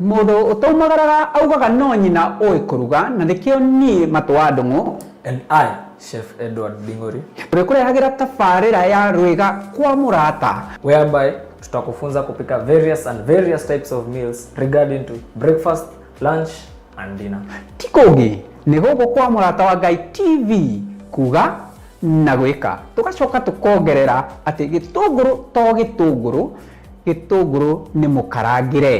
Mũndũ ũtaumagaraga augaga no nyina ũĩ kũruga na nĩkĩo niĩ Matũ wa Ndũng'ũ And I, Chef Edward Ding'ori, tũrĩkũrehagĩra tabarĩra ya Rwĩga kwa Mũrata, whereby tutakufunza kupika various and various types of meals regarding to breakfast, lunch and dinner. Ti kũngĩ nĩ gũkũ kwa Mũrata wa Ngai TV, kuga na gwĩka. Tũgacoka tũkongerera atĩ gĩtũngũrũ to gĩtũngũrũ, gĩtũngũrũ nĩ mũkarangĩre.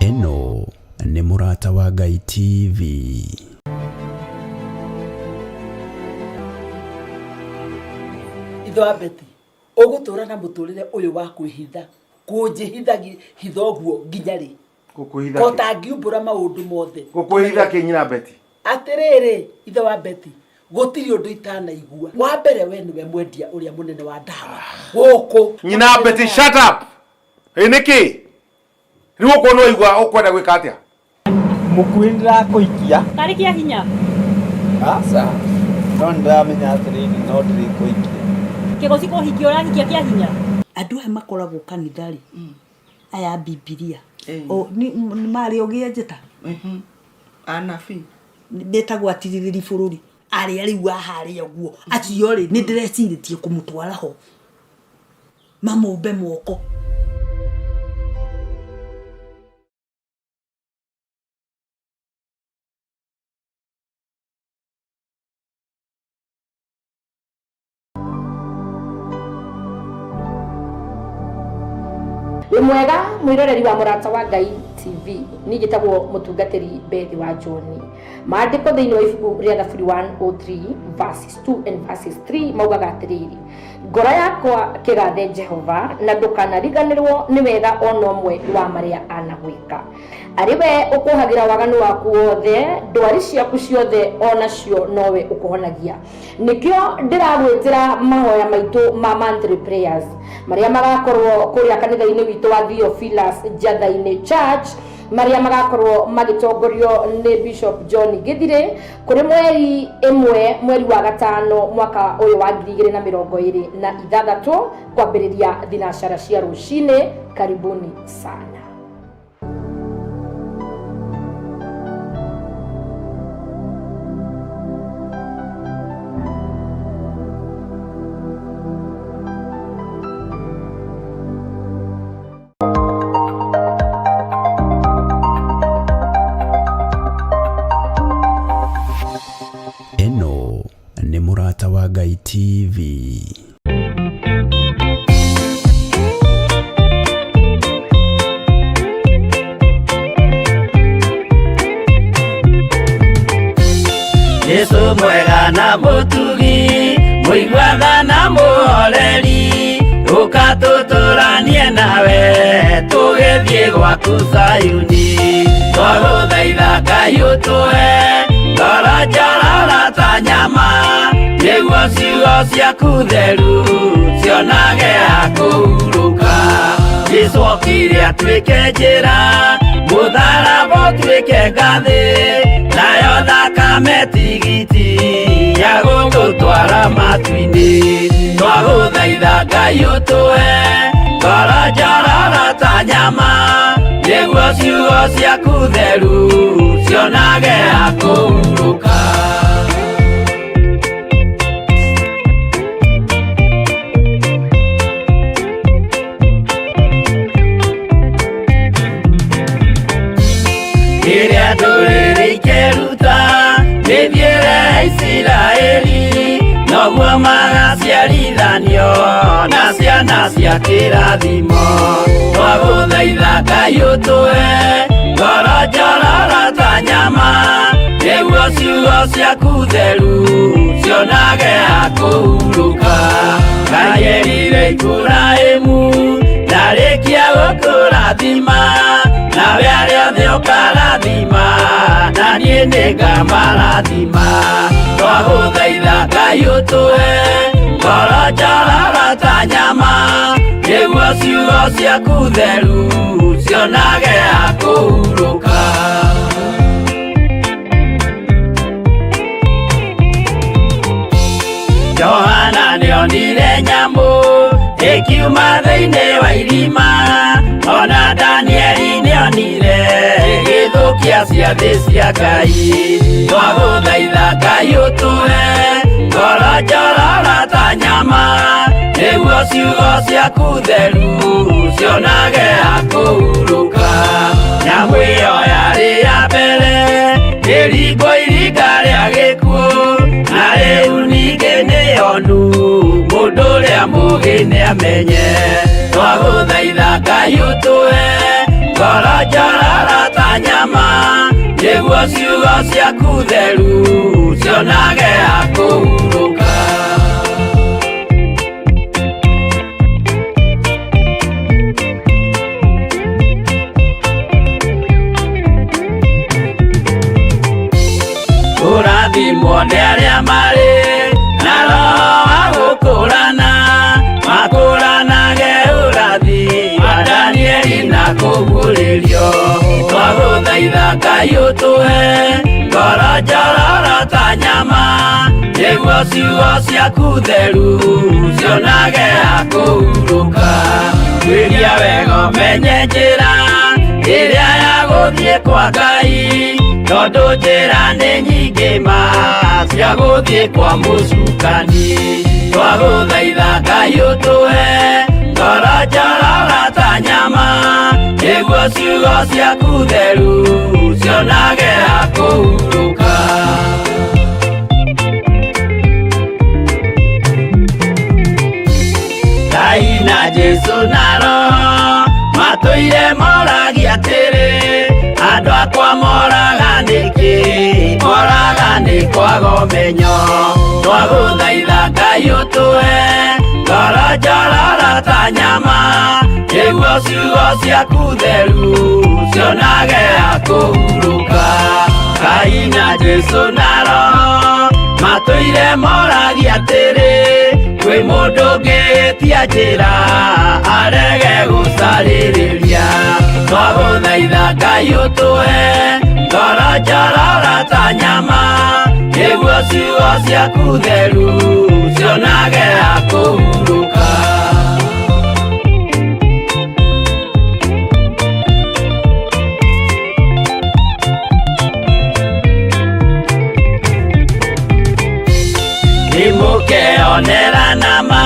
Ĩno nĩ Mũrata wa Ngai TV. Ithe wa Betty, ũgũtũra na mũtũrĩre ũyũ wa kwĩhitha, kũnjĩhitha hitha ũguo nginya rĩ? Gũkwĩhitha Ko kĩ? ũtangiumbũra maũndũ mothe. Gũkwĩhitha kĩ nyina Betty? Atĩrĩrĩ, ithe wa Betty, gũtirĩ ũndũ itanaigua. Wa mbere we nĩwe mwendia ũrĩa mũnene wa ndawa gũkũ. Nyina Betty, shut up! Ĩ nĩkĩ? Rĩu ũkuona nĩ waigua ũkwenda gwĩka atĩa? Mũkuhĩ nĩndĩrakũikia. Tarĩ kĩa hinya. Aca, no nĩndĩramenya atĩrĩrĩ no ndĩrĩkũikia. Kĩgoci kũhikia ũrahikia kĩa hinya. Andũ aya makoragwo kanitha rĩ, aya a Bibilia, nĩ marĩ ogĩ a njĩta? Anabii. Metagwo atirĩrĩri bũrũri. Arĩa rĩu a harĩa ũguo, acio rĩ, nĩ ndĩrecirĩtie kũmũtwara ho, mamũmbe moko. Wĩ mwega mwĩroreri wa Mũrata wa Ngai TV, niĩ njĩtagwo mũtungatĩri Bethi wa John. Maandĩko thĩinĩ wa ibuku rĩa Thaburi 103 verses 2 and verses 3 maugaga atĩrĩrĩ, ngoro yakwa kĩgathe Jehova, na ndũkanariganĩrwo nĩ wega ona ũmwe wa marĩa anagwĩka. Arĩ we ũkũhagĩra waganu waku wothe, ndwari ciaku ciothe onacio nowe ũkũhonagia. Nĩkĩo ndĩragwĩtĩra mahoya maitũ ma monthly prayers marĩa magakorwo kũrĩa kanitha-inĩ witũ wa Theophilus Njatha-inĩ Church, marĩa magakorwo magĩtongorio nĩ Bishop John Gĩthirĩ kũrĩ mweri ĩmwe mweri wa gatano mwaka ũyũ wa 2026 kwambĩrĩria thinacara cia rũcinĩ. Karibuni sana. Ĩno nĩ Mũrata wa Ngai TV. Jesu mwega na mũtugi, mũiguatha na mũhoreri, ũka tũtũranie nawe, tũgĩthiĩ gwaku Zayuni. Twagũthaitha Ngai ũtũhe ngoro njororo ta nyama, nĩguo ciugo ciaku theru cionage ha kũhurũka. Jesu okire atuĩke njĩra, mũtharaba ũtuĩke ngathĩ, nayo thakame tigiti ya gũgũtwara matu-inĩ. Twagũthaitha Ngai ũtũhe ngoro njororo ta nyama, nĩguo ciugo ciaku theru cionage ha kũhurũka. Rĩrĩa ndũrĩrĩ ikeruta mĩthiĩre ya Isiraeli, noguo magaciarithanio na ciana cia kĩrathimo. Twagũthaitha Ngai ũtũhe ngoro njororo ta nyama, nĩguo ciugo ciaku theru cionage ha kũhurũka. Ngai erire Iburahĩmu, ndarĩkia gũkũrathima, Niĩ nĩngamarathima. Twagũthaitha Ngai ũtũhe ngoro njororo ta nyama, nĩguo ciugo ciaku theru cionage ha kũhurũka. Johana nĩonire nyamũ ĩkiuma thĩinĩ wa irima, ona Danieli nĩonire ĩgĩthũkia ciathĩ cia Ngai. Twagũthaitha Ngai ũtũhe ngoro njororo ta nyama, nĩguo ciugo ciaku theru cionage ha kũhurũka. Nyamũ ĩyo yarĩ ya mbere ĩringwo iringa rĩa gĩkuũ, na rĩu ningĩ nĩyonu mũndũ ũrĩa mũũgĩ nĩamenye. Twagũthaitha Ngai ũtũhe ngoro njororo ta nyama, nĩguo ciugo ciaku theru cionage ha kũhurũka. Kũrathimwo nĩ arĩa marĩ na roho wa gũkũrana, makũranage ũrathi wa Danieli na kũguũrĩrio. Twagũthaitha Ngai ũtũhe ngoro njororo ta nyama, nĩguo ciugo ciaku theru cionage ha kũhurũka. Tuĩria wega ũmenye njĩra ĩrĩa ya gũthiĩ kwa Ngai, tondũ njĩra nĩ nyingĩ ma cia gũthiĩ kwa mũcukani. Twagũthaitha Ngai ũtũhe ngoro njororo ta nyama, nĩguo ciugo ciaku theru cionage ha kũhurũka. Ngai na Jesũ na Roho matũire moragia atĩrĩ, andũ akwa moraga nĩkĩ? Moraga nĩ kwaga ũmenyo. Twagũthaitha Ngai ũtũhe ngoro njororo ta nyama, nĩguo ciugo ciaku theru cionage ha kũhurũka. Ngai na Jesũ na Roho matũire moragia atĩrĩ, kwĩ mũndũ ũngĩtia njĩra arege gũcarĩrĩria. Twagũthaitha Ngai ũtũhe ngoro njororo ta nyama, nĩguo ciugo ciaku theru cionage ha kũhurũka. Nĩmũkeonera nama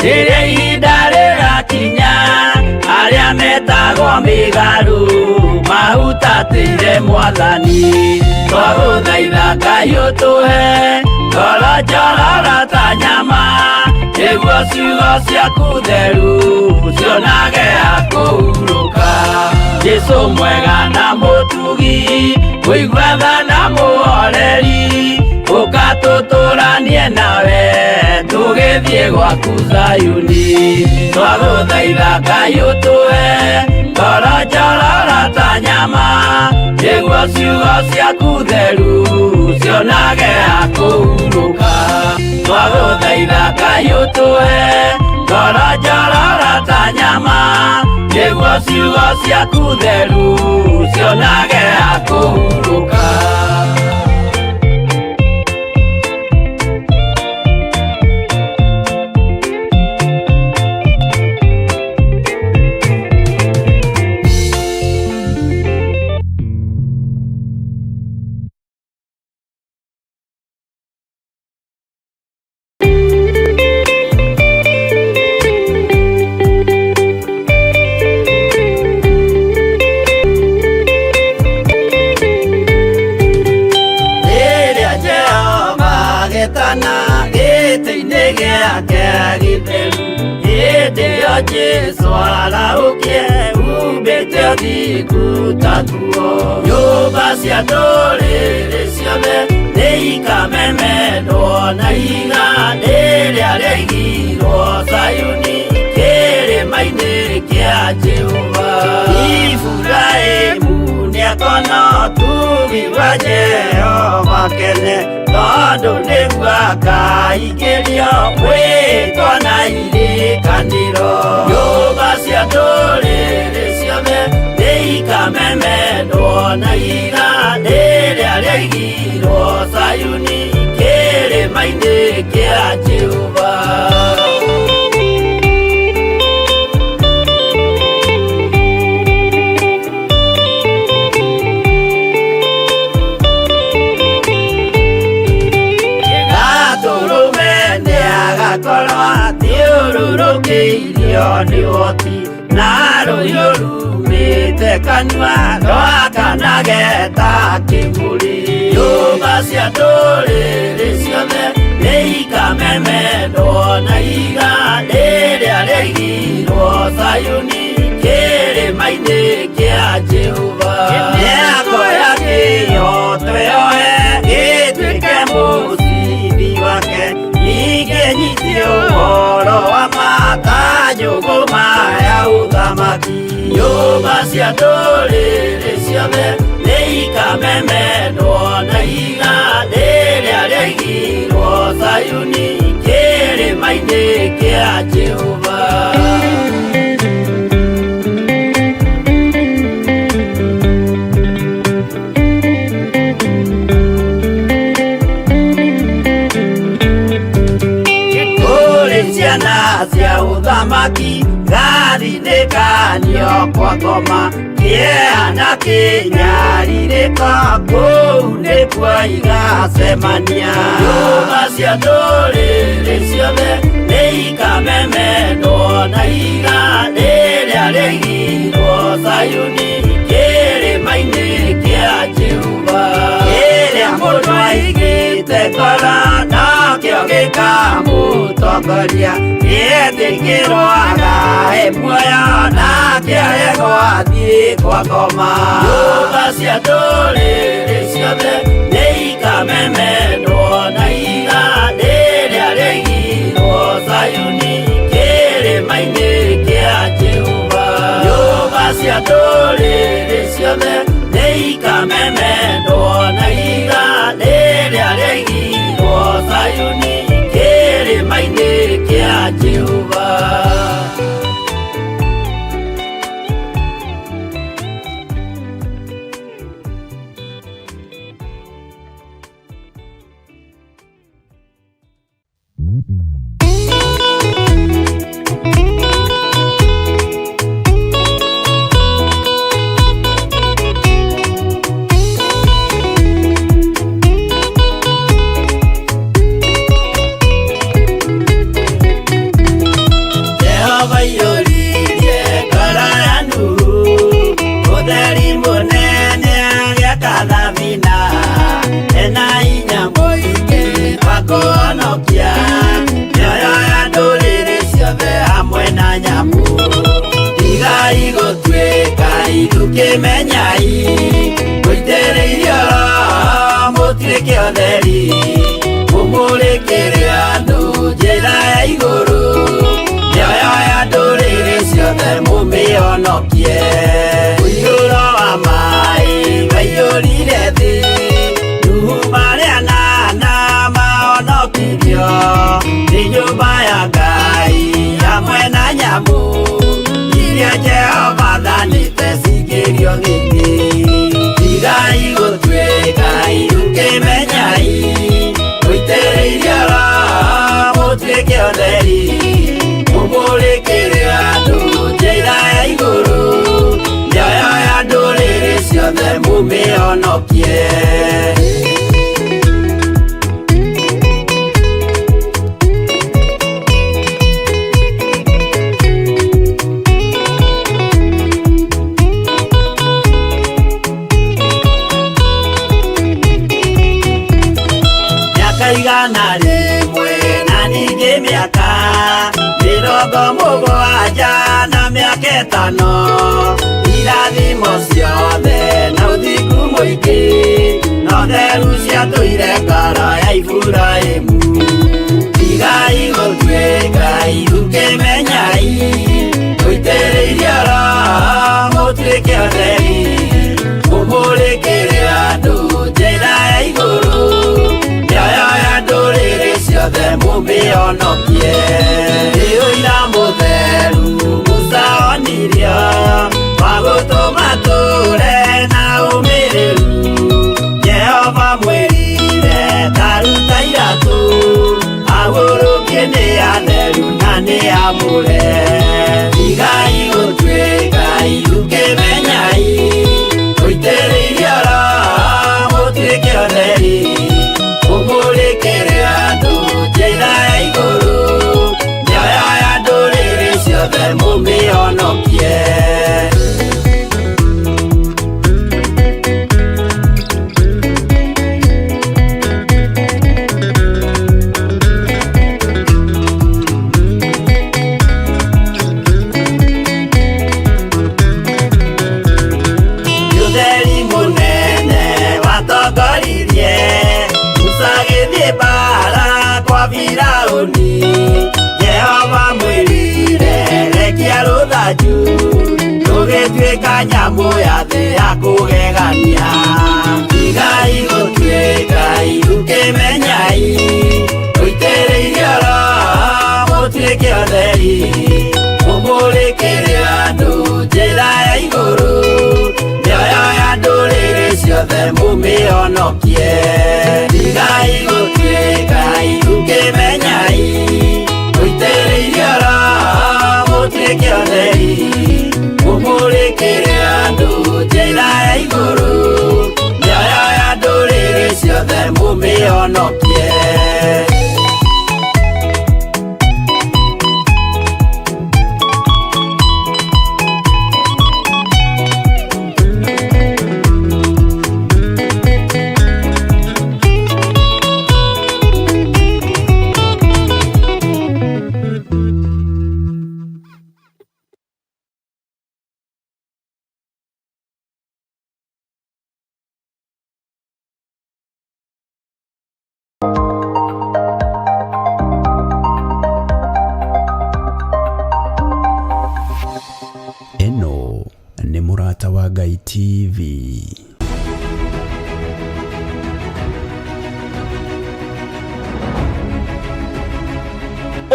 rĩrĩa ihinda rĩgakinya, arĩa metagwo mĩgarũ mahutatĩire Mwathani. Twagũthaitha Ngai ũtũhe ngoro njororo ta nyama, nĩguo ciugo ciaku theru cionage ha kũhurũka. Jesũ mwega na mũtugi, mũigua tha na mũhoreri, ũka tũtũranie nawe tũgĩthiĩ gwaku Zayuni. Twagũthaitha Ngai ũtũhe ngoro njororo ta nyama, nĩguo ciugo ciaku theru cionage ha kũhurũka. Twagũthaitha Ngai ũtũhe ngoro njororo ta nyama, nĩguo ciugo ciaku theru cionage ha kũhurũka. Rĩrĩa Jehova agetana gĩtĩ-inĩ gĩake gĩtheru, hĩndĩ ĩyo Jesũ arahũkie umbĩte ũthingu ta nguo. Nyũmba cia ndũrĩrĩ ciothe nĩikamemendwo na ihiga rĩrĩa rĩaigirwo Zayuni kĩrĩma-inĩ kĩa Jehova. Iburahĩmu nĩakona ũtugi Akũigua Jehova kene tondũ nĩguo akaingĩrio mwĩtwa na irĩkanĩro. Nyũmba cia ndũrĩrĩ ciothe nĩikamemendwo na ihiga rĩrĩa rĩaigirwo Zayuni kĩrĩma-inĩ kĩa Jehova. Gatũrũme nĩagakorwo athiũrũrũkĩirio nĩ ũhoti na rũhiũ rumĩte kanua rwakanage ta kĩmũrĩ. Nyũmba cia ndũrĩrĩ ciothe nĩikamemendwo na ihiga rĩrĩa rĩaigirwo Zayuni kĩrĩma-inĩ kĩa Jehova. Mĩako ya kĩhooto yoe ĩtuĩke mũcibi wake, ningĩ nyitie ũhoro wa ma ta njũgũma ya ũthamaki. Nyũmba cia ndũrĩrĩ ciothe nĩikamemendwo na ihiga rĩrĩa rĩaigirwo Zayuni kĩrĩma-inĩ kĩa Jehova. Kũrĩ ciana cia ũthamaki gathinĩkanio kwa ngoma kĩeha na kĩnyarirĩko kũu nĩkuo igacemania. Nyũmba cia ndũrĩrĩ ciothe nĩikamemendwo na ihiga rĩrĩa rĩaigirwo Zayuni kĩrĩma-inĩ kĩa Jehova. Kĩrĩa mũndũ aigĩte ngoro nokĩo gĩkamũtongoria, gĩetĩkĩrwo agae muoyo nake aregwo athiĩ kwa ngoma. Nyũmba cia ndũrĩrĩ ciothe nĩikamemendwo na ihiga rĩrĩa rĩaigirwo Zayuni kĩrĩma-inĩ kĩa Jehova. Nyũmba cia ndũrĩrĩ ciothe nĩikamemendwo na ihiga rĩrĩa rĩaigirwo Zayuni kĩrĩma-inĩ kĩa Jehova. Jehova aiyũririe ngoro ya Nuhu ũtheri mũnene agĩaka thabina ena hinya mũingĩ wa kũhonokia mĩoyo ya ndũrĩrĩ ciothe hamwe na nyamũ. Tigai gũtuĩka ithukĩmenyai mũitĩrĩirio Roho mũtuĩke ũtheri mũmũrĩkĩre andũ njĩra ya igũrũ mĩoyo ya ndũrĩrĩ ciothe mũmĩhonokie. Mũiyũro wa maĩ waiyũrire thĩ Nuhu marĩ anana mahonokirio nĩ nyũmba ya Ngai hamwe na nyamũ iria Jehova athanĩte cingĩrio thĩinĩ. Tigai gũtuĩka ithukĩmenyai mũitĩrĩirio Roho mũtuĩke ũtheri mũmũrĩkĩre andũ njĩra ya igũrũ mĩoyo ya ndũrĩrĩ ciothe mũmĩhonokie. Mĩaka 100 na ningĩ mĩaka 70 na mĩaka 5 irathimo ciothe na ũthingu mũingĩ na ũtheru ciatũire ngoro ya Iburahĩmu. Tigai gũtuĩka ithukĩmenyai mũitĩrĩirio Roho mũtuĩke ũtheri mũmũrĩkĩre andũ mũmĩhonokie. Nĩ ũira mũtheru Musa onirio wa gũtũma tũre na ũmĩrĩru. Jehova mwĩrire ta ruta iratũ, agũrũkie nĩ atheru na nĩ amũre. Tigai gũtuĩka irukĩmenyai, mũitĩrĩirio Roho mũtuĩke ũtheri, mũmũrĩkĩre andũ njĩra ya igũrũ, mĩoyo ya ndũrĩrĩ ciothe mũmĩhonokie. Ũtheri mũnene watongoririe Musa agĩthiĩ mbaara kwa Firaũni. Jehova mwĩrire rekia rũthanju rũgĩtuĩka nyamũ ya thĩ ya kũgegania. Tigai gũtuĩka irukĩmenyai, mũitĩrĩirio Roho mũtuĩke ũtheri, mũmũrĩkĩre andũ njĩra ya igũrũ, mĩoyo ya ndũrĩrĩ ciothe mũmĩhonokie. Tigai gũtuĩka irukĩmenyai, mũitĩrĩirio Roho mũtuĩke ũtheri, mũmũrĩkĩre andũ njĩra ya igũrũ, mĩoyo ya ndũrĩrĩ ciothe mũmĩhonokie. Ĩno nĩ Mũrata wa Ngai TV.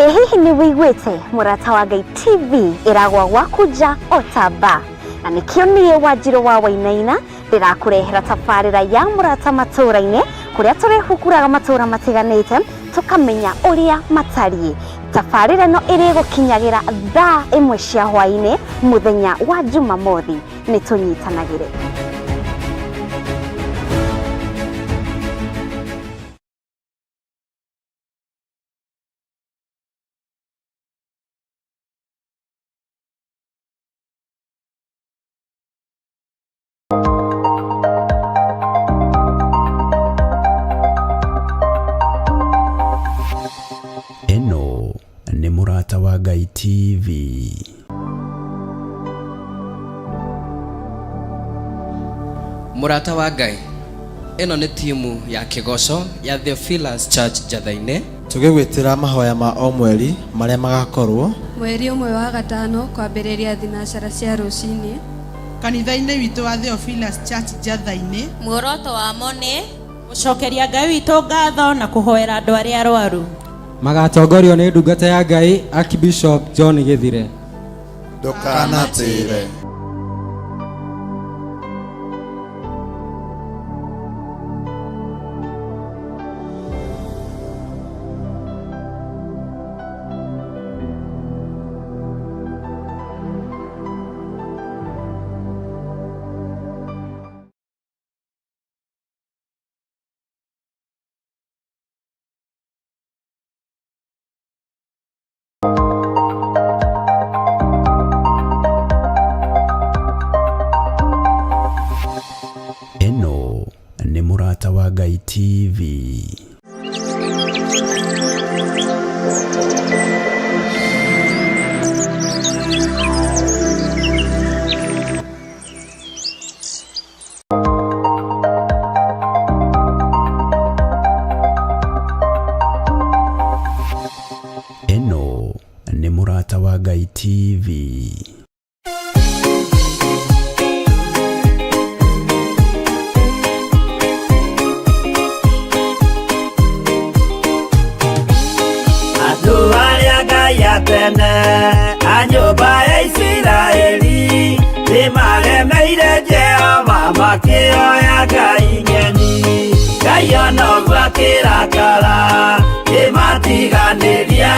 Ĩ hihi nĩ wĩiguĩte Mũrata wa Ngai TV ĩragwa gwaku nja o ta mba? Na nĩkĩo niĩ Wanjirũ wa Wainaina ndĩrakũrehera tabarĩra ya Mũrata Matũũra-inĩ kũrĩa tũrĩhukuraga matũũra matiganĩte tũkamenya ũrĩa matariĩ. Tabarĩra ĩno ĩrĩgũkinyagĩra thaa ĩmwe cia hwaĩ-inĩ mũthenya wa Jumamothi. Nĩ tũnyitanagĩre. Ĩno nĩ Mũrata wa Ngai TV. Mũrata wa Ngai, ĩno nĩ timu ya kĩgoco ya Theophilus Church Njatha-inĩ. Tũgĩgwĩtĩra mahoya ma o mweri marĩa magakorwo. Mweri ũmwe wa gatano kwambĩrĩria thinacara cia rũcinĩ. Kanitha-inĩ witũ wa Theophilus Church Njatha-inĩ. Muoroto wamo nĩ gũcokeria Ngai witũ ngatho na kũhoera andũ arĩa arwaru. Magatongorio nĩ ndungata ya Ngai Archbishop John Gĩthire. Ndũkanatĩre. Ĩno nĩ Mũrata wa Ngai TV. Ĩno nĩ Mũrata wa Ngai TV. Nĩmaremeire Jehova makĩoya ngai ng'eni. Ngai ona ũguo akĩrakara, kĩmatiganĩria,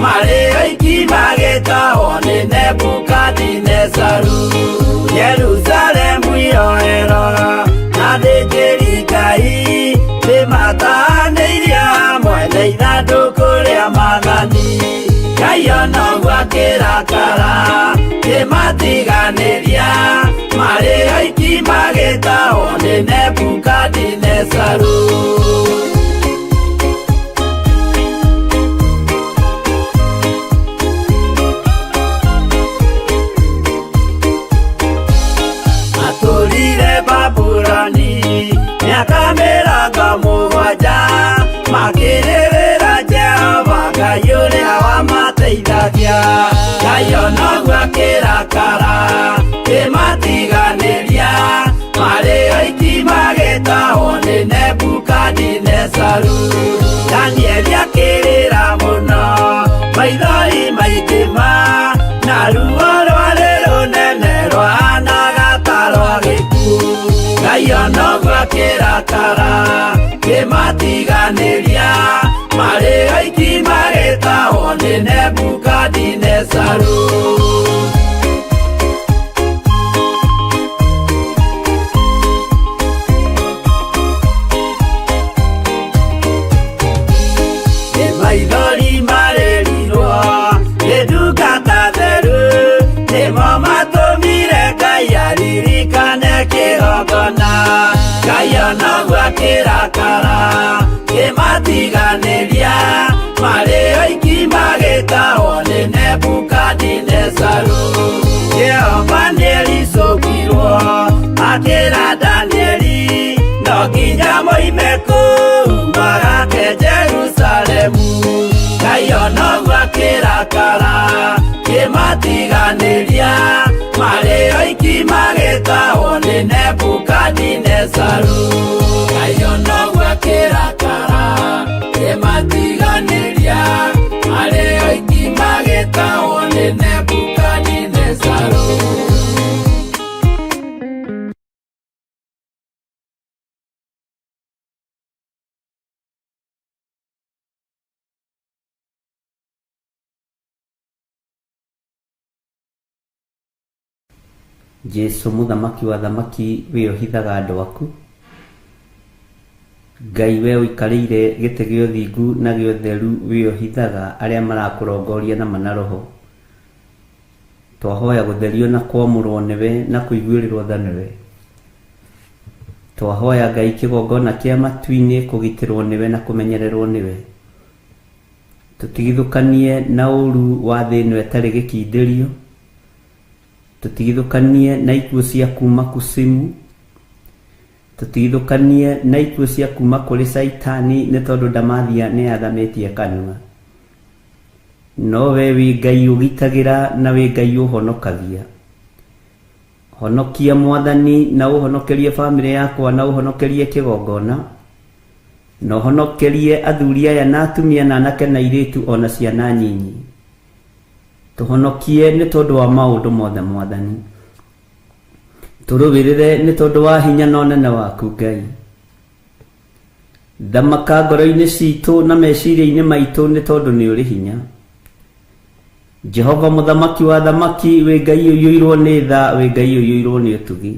marĩ oiki magĩtahwo nĩ Nebukadinezaru. Yerusalemu iroero na athĩnjĩri Ngai nĩmatahanĩirio hamwe na ithandũkũ rĩa maathani. Ngai ona ũguo akĩrakara, kĩmatiganĩria, marĩ oiki magĩtahwo nĩ Nebukadinezaru. Matũrire Babuloni mĩaka 70, makĩrĩrĩra Jehova Ngai ũrĩa wamateithagia. Ngai ona ũguo akĩrakara, kĩmatiganĩria, marĩ oiki magĩtahwo nĩ Nebukadinezaru. Danieli akĩrĩra mũno, maithori maingĩ ma, na ruo rwarĩ rũnene rwahanaga ta rwa gĩkuũ. Ngai ona ũguo akĩrakara, kĩmatiganĩria, marĩ oiki magĩtahwo nĩ Nebukadinezaru. Nĩ maithori marĩrirwo nĩ ndungata theru, nĩmo matũmire Ngai aririkane kĩgongona. Ngai ona ũguo akĩrakara, kĩmatiganĩria, marĩ oiki magĩtahwo nĩ Nebukadinezaru. Jehova nĩericũkirwo akĩra Danieli, no nginya moime kũu magake Jerusalemu. Ngai ona ũguo akĩrakara, kĩmatiganĩria, marĩ oiki magĩtahwo nĩ Nebukadinezaru. Ngai ona ũguo akĩrakara, kĩmatiganĩria, marĩ oiki magĩtahwo nĩ Nebukadinezaru. Jesu mũthamaki wa thamaki wĩ ũhithaga andũ aku. Ngai we ũikarĩire gĩtĩ gĩa ũthingu na gĩa ũtheru wĩ ũhithaga arĩa marakũrongoria na mana roho. Twahoya gũtherio na kwamũrwo nĩwe na kũiguĩrĩrwo tha nĩwe. Twahoya Ngai kĩgongona kĩa matu-inĩ kũgitĩrwo nĩwe na kũmenyererwo nĩwe. Tũtigithũkanie na ũru wa thĩ ĩno ĩtarĩ gĩkindĩrio. Tũtigithũkanie na ikuũ cia kuma kusimu. Tũtigithũkanie na ikuũ cia kuma kũrĩ Caitani nĩ tondũ ndamathia nĩ yathamĩtie kanua. No we wĩ Ngai ũgitagĩra na wĩ Ngai ũhonokagia. Honokia Mwathani na ũhonokerie bamĩrĩ yakwa na ũhonokerie kĩgongona. Na ũhonokerie athuri aya na atumia na anake na airĩtu ona ciana nyinyi. Tũhonokie nĩ tondũ wa maũndũ mothe Mwathani. Tũrũĩrĩre nĩ tondũ wa hinya na ũnene waku Ngai. Thamaka ngoro-inĩ citũ na meciria-inĩ maitũ nĩ tondũ nĩ ũrĩ hinya. Jehova mũthamaki wa thamaki wĩ Ngai ũiyũirwo nĩ tha, wĩ Ngai ũiyũirwo nĩ ũtugi.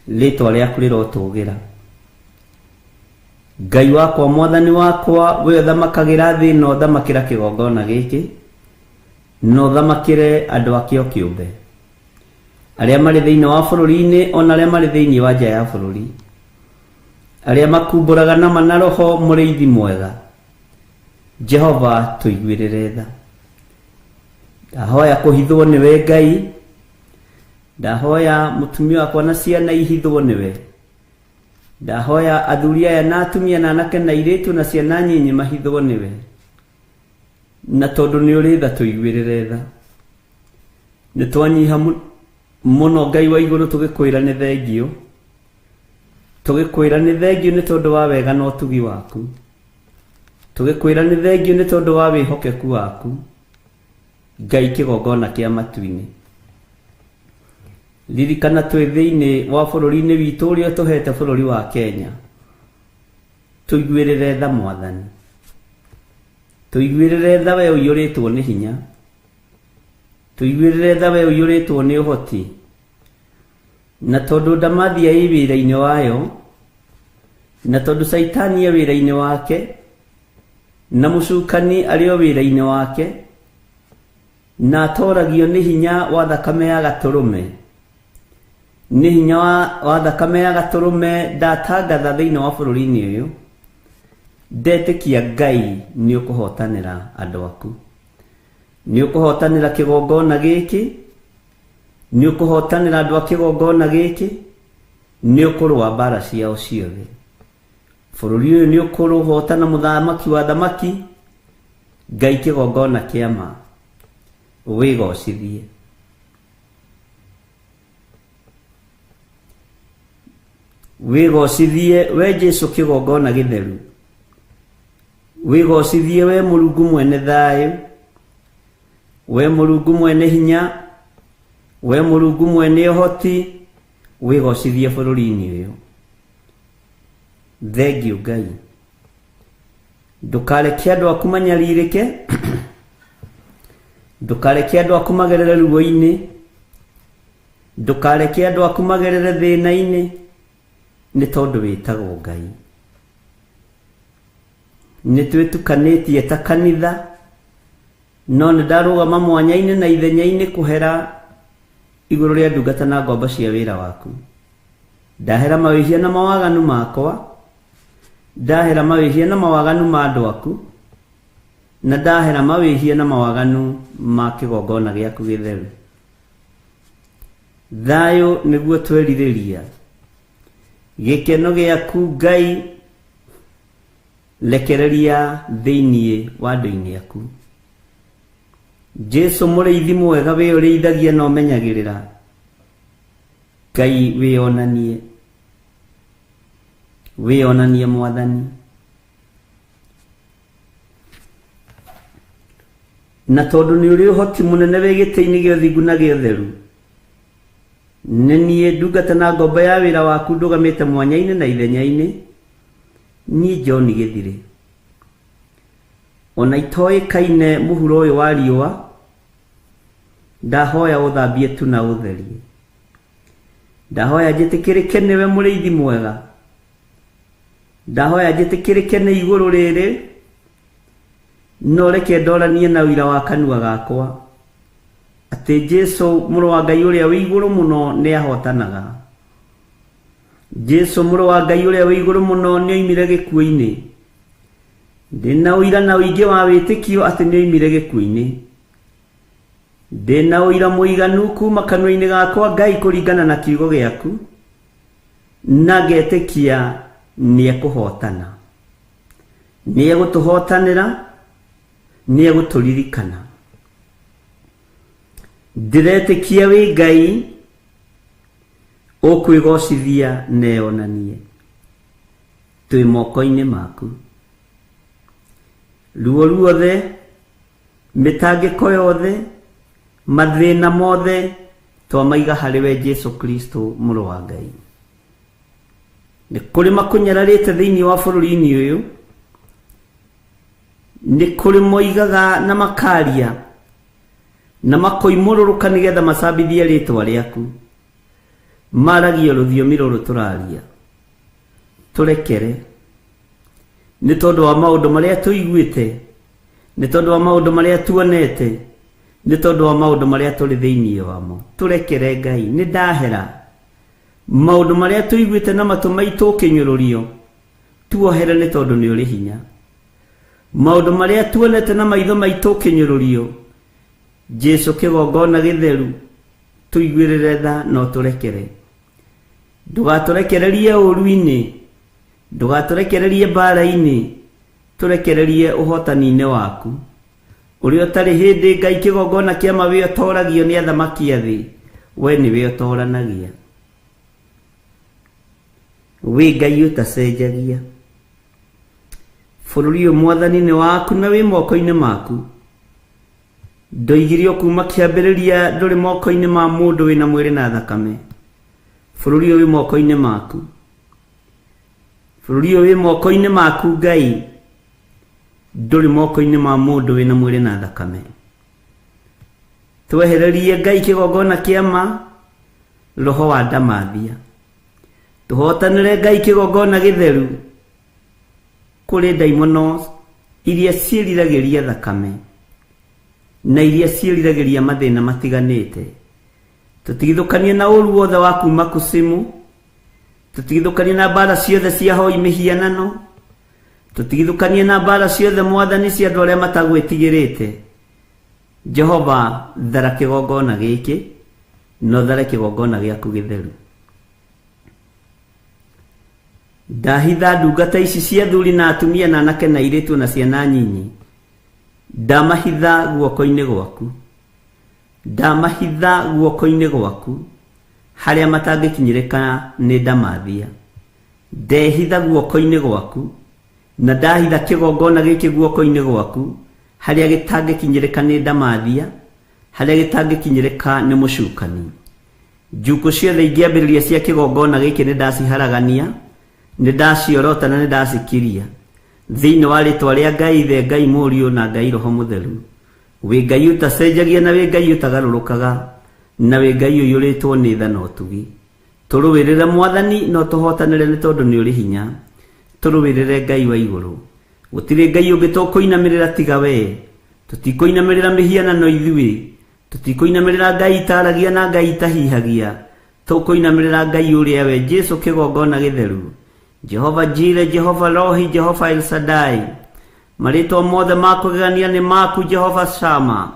Rĩtwa rĩaku rĩrotũgĩra. Ngai wakwa Mwathani wakwa we ũthamakagĩra thĩ ĩno, thamakĩra kĩgongona gĩkĩ na ũthamakĩre andũ akĩo kĩũmbe, arĩa marĩ thĩinĩ wa bũrũri-inĩ ona arĩa marĩ thĩinĩ wa nja ya bũrũri, arĩa makumbũraga na mana roho mũrĩithi mwega. Jehova tũiguĩrĩre tha. Ndahoya kũhithwo nĩwe Ngai, ndahoya mũtumia wakwa na ciana ihithwo nĩwe. Ndahoya athuri aya na atumia na anake na airĩtu na ciana nyinyi mahithwo nĩwe. Na tondũ nĩ ũrĩ tha tũiguĩrĩre tha. Nĩ twanyiha mũno Ngai wa igũrũ tũgĩkwĩra nĩ thengiũ. Tũgĩkwĩra nĩ thengiũ nĩ tondũ wa wega na ũtugi waku. Tũgĩkwĩra nĩ thengiũ nĩ tondũ wa wĩhokeku waku. Ngai kĩgongona kĩa matu-inĩ. Ririkana twĩ thĩinĩ wa bũrũri-inĩ witũ ũrĩa ũtũhete bũrũri wa Kenya. Tũiguĩrĩre tha Mwathani. Tũiguĩrĩre tha we ũiyũrĩtwo nĩ hinya. Tũiguĩrĩre tha we ũiyũrĩtwo nĩ ũhoti. Na tondũ ndamathia ĩ wĩra-inĩ wayo, na tondũ Caitani e wĩra-inĩ wake, na mũcukani arĩ o wĩra-inĩ wake, na atoragio nĩ hinya wa thakame ya gatũrũme, nĩ hinya wa thakame ya gatũrũme ndatangatha thĩinĩ wa bũrũri-inĩ ũyũ, ndetĩkia Ngai nĩ ũkũhotanĩra andũ aku. Nĩ ũkũhotanĩra kĩgongona gĩkĩ, nĩ ũkũhotanĩra andũ a kĩgongona gĩkĩ, nĩ ũkũrũa mbara ciao ciothe. Bũrũri ũyũ nĩ ũkũrũhotana mũthamaki wa thamaki, Ngai kĩgongona kĩa ma, wĩgocithie. Wĩgocithie we Jesu kĩgongona gĩtheru. Wĩgocithie we Mũrungu mwene thayũ, we Mũrungu mwene hinya, we Mũrungu mwene ũhoti, wĩgocithie bũrũri-inĩ ũyũ. Thengiũ Ngai. Ndũkareke andũ aku manyarirĩke, ndũkareke andũ aku magerere ruo-inĩ, ndũkareke andũ aku magerere thĩna-inĩ, nĩ tondũ wĩtagwo Ngai. Nĩ twĩtukanĩtie ta kanitha, no nĩ ndarũgama mwanya-inĩ na ithenya-inĩ kũhera igũrũ rĩa ndungata na ngombo cia wĩra waku. Ndahera mawĩhia na mawaganu makwa, ndahera mawĩhia na mawaganu ma andũ aku, na ndahera mawĩhia na mawaganu ma kĩgongona gĩaku gĩtheru. Thayũ nĩguo twerirĩria, gĩkeno gĩaku Ngai rekereria thĩinĩ wa andũ-inĩ aku. Jesu mũrĩithi mwega wĩ ũrĩithagia na ũmenyagĩrĩra, Ngai wĩonanie, wĩonanie Mwathani. Na tondũ nĩ ũrĩ ũhoti mũnene wĩ gĩtĩ-inĩ gĩa ũthingu na gĩa ũtheru, nĩ niĩ ndungata na ngombo ya wĩra waku ndũgamĩte mwanya-inĩ na ithenya-inĩ, niĩ John Gĩthirĩ. Ona itoĩkaine mũhuro ũyũ wa riũa, ndahoya ũthambie tu na ũtherie. Ndahoya njĩtĩkĩrĩke nĩwe mũrĩithi mwega. Ndahoya njĩtĩkĩrĩke nĩ igũrũ rĩrĩ, no reke ndoranie na ũira wa kanua gakwa atĩ Jesu mũrũ wa Ngai ũrĩa wĩ igũrũ mũno nĩ ahotanaga. Jesu mũrũ wa Ngai ũrĩa wĩ igũrũ mũno nĩ oimire gĩkuũ-inĩ. Ndĩna ũira na ũingĩ wa wĩtĩkio atĩ nĩ oimire gĩkuũ-inĩ. Ndĩna ũira mũiganu kuma kanua-inĩ gakwa Ngai kũringana na kiugo gĩaku, na ngetĩkia nĩ ekũhotana. Nĩ egũtũhotanĩra, nĩ egũtũririkana. Ndĩretĩkia wĩ Ngai ũkwĩgocithia na eyonanie. Twĩ moko-inĩ maku. Ruo ruothe, mĩtangĩko yothe, mathĩna mothe twamaiga harĩ we Jesu Kristo mũrũ wa Ngai. Nĩ kũrĩ makũnyararĩte thĩinĩ wa bũrũri-inĩ ũyũ, nĩ kũrĩ moigaga na makaria na makoimũrũrũka nĩgetha macambithie rĩtwa rĩaku. Maragia rũthiomi rũrũ tũraria. Tũrekere nĩ tondũ wa maũndũ marĩa tũiguĩte, nĩ tondũ wa maũndũ marĩa tuonete, nĩ tondũ wa maũndũ marĩa tũrĩ thĩinĩ wamo. Tũrekere Ngai, nĩ ndahera maũndũ marĩa tũiguĩte na matũ maitũ ũkĩnyũrũrio, tuohere nĩ tondũ nĩ ũrĩ hinya. Maũndũ marĩa tuonete na maitho maitũ ũkĩnyũrũrio, Jesu kĩgongona gĩtheru, tũiguĩrĩre tha na ũtũrekere. Ndũgatũrekererie ũũru-inĩ, ndũgatũrekererie mbara-inĩ, tũrekererie ũhotani-inĩ waku. Ũrĩa ũtarĩ hĩndĩ Ngai kĩgongona kĩa ma wĩ ũtoragio nĩ athamaki a thĩ, we nĩwe ũtoranagia. Wĩ Ngai ũtacenjagia. Bũrũri ũyũ Mwathani nĩ waku na wĩ moko-inĩ maku. Ndoigire o kuma kĩambĩrĩria ndũrĩ moko-inĩ ma mũndũ wĩna mwĩrĩ na thakame. Bũrũri ũyũ wĩ moko-inĩ maku. Bũrũri ũyũ wĩ moko-inĩ maku Ngai, ndũrĩ moko-inĩ ma mũndũ wĩna mwĩrĩ na thakame. Twehererie Ngai kĩgongona kĩa ma, roho wa ndamathia. Tũhotanĩre Ngai kĩgongona gĩtheru kũrĩ ndaimono iria ciĩriragĩria thakame na iria ciĩriragĩria mathĩna matiganĩte. Tũtigithũkanie na ũru wothe wa kuma kusimu, tũtigithũkanie na mbara ciothe cia hoi mĩhianano, tũtigithũkanie na mbara ciothe Mwathani cia andũ arĩa matagwĩtigĩrĩte. Jehova, thara kĩgongona gĩkĩ na ũthare kĩgongona gĩaku gĩtheru. Ndahitha ndungata ici cia athuri na atumia na anake na airĩtu na ciana nyinyi, ndamahitha guoko-inĩ gwaku, ndamahitha guoko-inĩ gwaku harĩa matangĩkinyĩrĩka nĩ ndamathia. Ndehitha guoko-inĩ gwaku na ndahitha kĩgongona gĩkĩ guoko-inĩ gwaku harĩa gĩtangĩkinyĩrĩka nĩ ndamathia, harĩa gĩtangĩkinyĩrĩka nĩ mũcukani. Njukũ ciothe ingĩambĩrĩria cia kĩgongona gĩkĩ nĩ ndaciharagania, nĩ ndaciorota na nĩ ndacikiria. Thĩinĩ wa rĩtwa rĩa Ngai Ithe, Ngai Mũriũ na Ngai Roho Mũtheru. Wĩ Ngai ũtacenjagia na wĩ Ngai ũtagarũrũkaga, na wĩ Ngai ũiyũrĩtwo nĩ tha na ũtugi. Tũrũĩrĩre Mwathani na ũtũhotanĩre nĩ tondũ nĩ ũrĩ hinya. Tũrũĩrĩre Ngai wa igũrũ. Gũtirĩ Ngai ũngĩ tũkũinamĩrĩra tiga wee. Tũtikũinamĩrĩra mĩhianano ithuĩ. Tũtikũinamĩrĩra Ngai itaragia na Ngai itahihagia. Tũkũinamĩrĩra Ngai ũrĩa we Jesu kĩgongona gĩtheru. Jehova Jire, Jehova Rohi, Jehova El Shaddai. Marĩtwa mothe ma kũgegania nĩ maku Jehova Shama.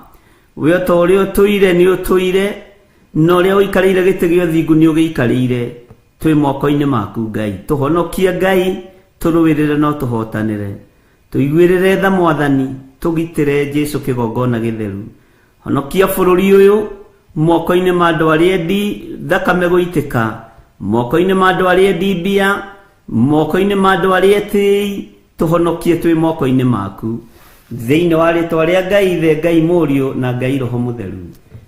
We o ta ũrĩa ũtũire nĩ ũtũire, na ũrĩa ũikarĩire gĩtĩ gĩa ũthingu nĩ ũgĩikarĩire. Twĩ moko-inĩ maku Ngai. Tũhonokie Ngai, tũrũĩrĩre na ũtũhotanĩre. Tũiguĩrĩre tha Mwathani, tũgitĩre Jesu kĩgongona gĩtheru. Honokia bũrũri ũyũ moko-inĩ ma andũ arĩa endi thakame gũitĩka, moko-inĩ ma andũ arĩa endi mbia, moko-inĩ ma andũ arĩa etĩi, tũhonokie twĩ moko-inĩ maku. Thĩinĩ wa rĩtwa rĩa Ngai Ithe, Ngai Mũriũ na Ngai Roho Mũtheru.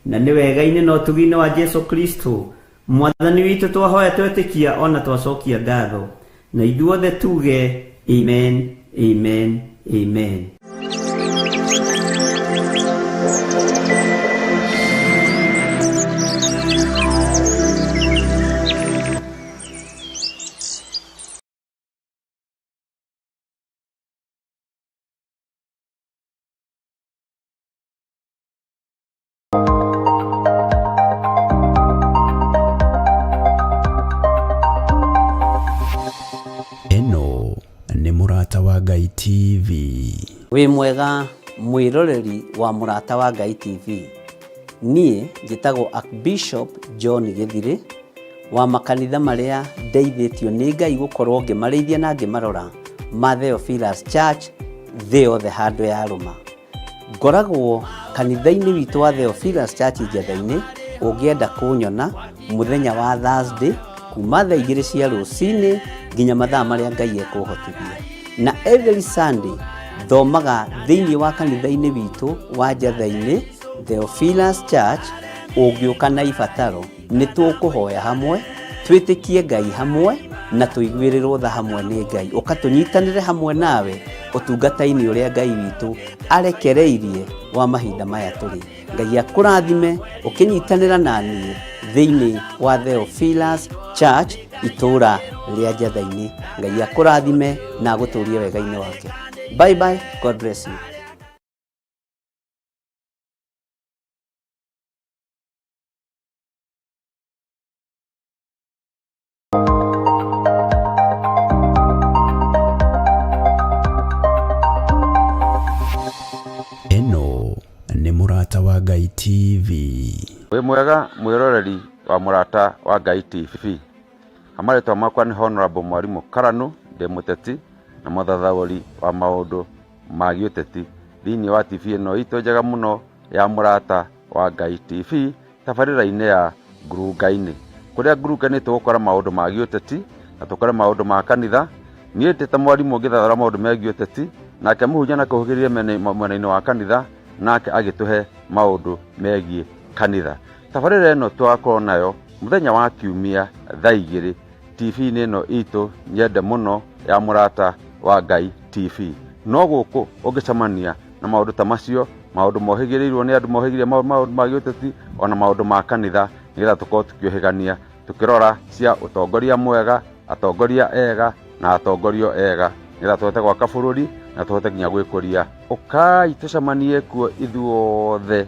Na nĩ wega-inĩ na ũtugi-inĩ wa Jesu Kristo Mwathani witũ twahoya twetĩkia ona twacokia ngatho. Na ithuothe tuge amen, amen, amen. Ĩno nĩ Mũrata wa Ngai TV. Wĩ mwega mwĩroreri wa Mũrata wa Ngai TV. Niĩ njĩtagwo Archbishop John Gĩthirĩ wa makanitha marĩa ndeithĩtio nĩ Ngai gũkorwo ngĩmarĩithia na ngĩmarora ma Theophilus Church thĩ yothe handũ yarũma. Ngoragwo kanitha-inĩ witũ wa Theophilus Church Njetha-inĩ, ũngĩenda kũnyona mũthenya wa Thursday kuma thaa igĩrĩ cia rũcinĩ nginya mathaa marĩa Ngai ekũhotithia. Na every Sunday thomaga thĩinĩ wa kanitha-inĩ witũ wa Njetha-inĩ Theophilus Church, ũngĩũka na ibataro nĩ tũkũhoya hamwe, twĩtĩkie Ngai hamwe na tũiguĩrĩrwo tha hamwe nĩ Ngai. Ũka tũnyitanĩre hamwe nawe ũtungata-inĩ ũrĩa Ngai witũ arekereirie wa mahinda maya tũrĩ. Ngai akũrathime ũkĩnyitanĩra na niĩ thĩinĩ wa Theophilus Church itũũra rĩa Njetha-inĩ. Ngai akũrathime na agũtũrie wega-inĩ wake. Bye bye, God bless you. Ĩno nĩ Mũrata wa Ngai TV. Wĩ mwega mwĩroreri wa Mũrata wa Ngai TV. Marĩtwa makwa nĩ Honorable Mwarimũ Karanu, ndĩ mũteti na mũthathaũri wa maũndũ ma gĩũteti thĩinĩ wa TV ĩno itũ njega mũno ya Mũrata wa Ngai TV tabarĩra-inĩ ya Ngurunga-inĩ. Kũrĩa Ngurunga-inĩ tũgũkora maũndũ ma gĩũteti na tũkore maũndũ ma kanitha. Niĩ ndĩ ta mwarimũ ngĩthathaũra maũndũ megiĩ ũteti, nake mũhunjia na kũhũgĩrĩria mwena-inĩ wa kanitha. nake agĩtũhe maũndũ megiĩ kanitha. Tabarĩra ĩno tũgakorwo nayo mũthenya wa kiumia thaa 2 TV-inĩ ĩno itũ nyende mũno ya Mũrata wa Ngai TV. No gũkũ ũngĩcemania na maũndũ ta macio, maũndũ mohĩgĩrĩirwo nĩ andũ mohĩgĩrĩire maũndũ ma gĩũteti ona maũndũ ma kanitha, nĩgetha tũkorwo tũkĩũhĩgania tũkĩrora cia ũtongoria mwega, atongoria ega na atongorio ega, nĩgetha tũhote gwaka bũrũri na tũhote nginya gwĩkũria. Ũkai tũcemanie kuo ithuothe,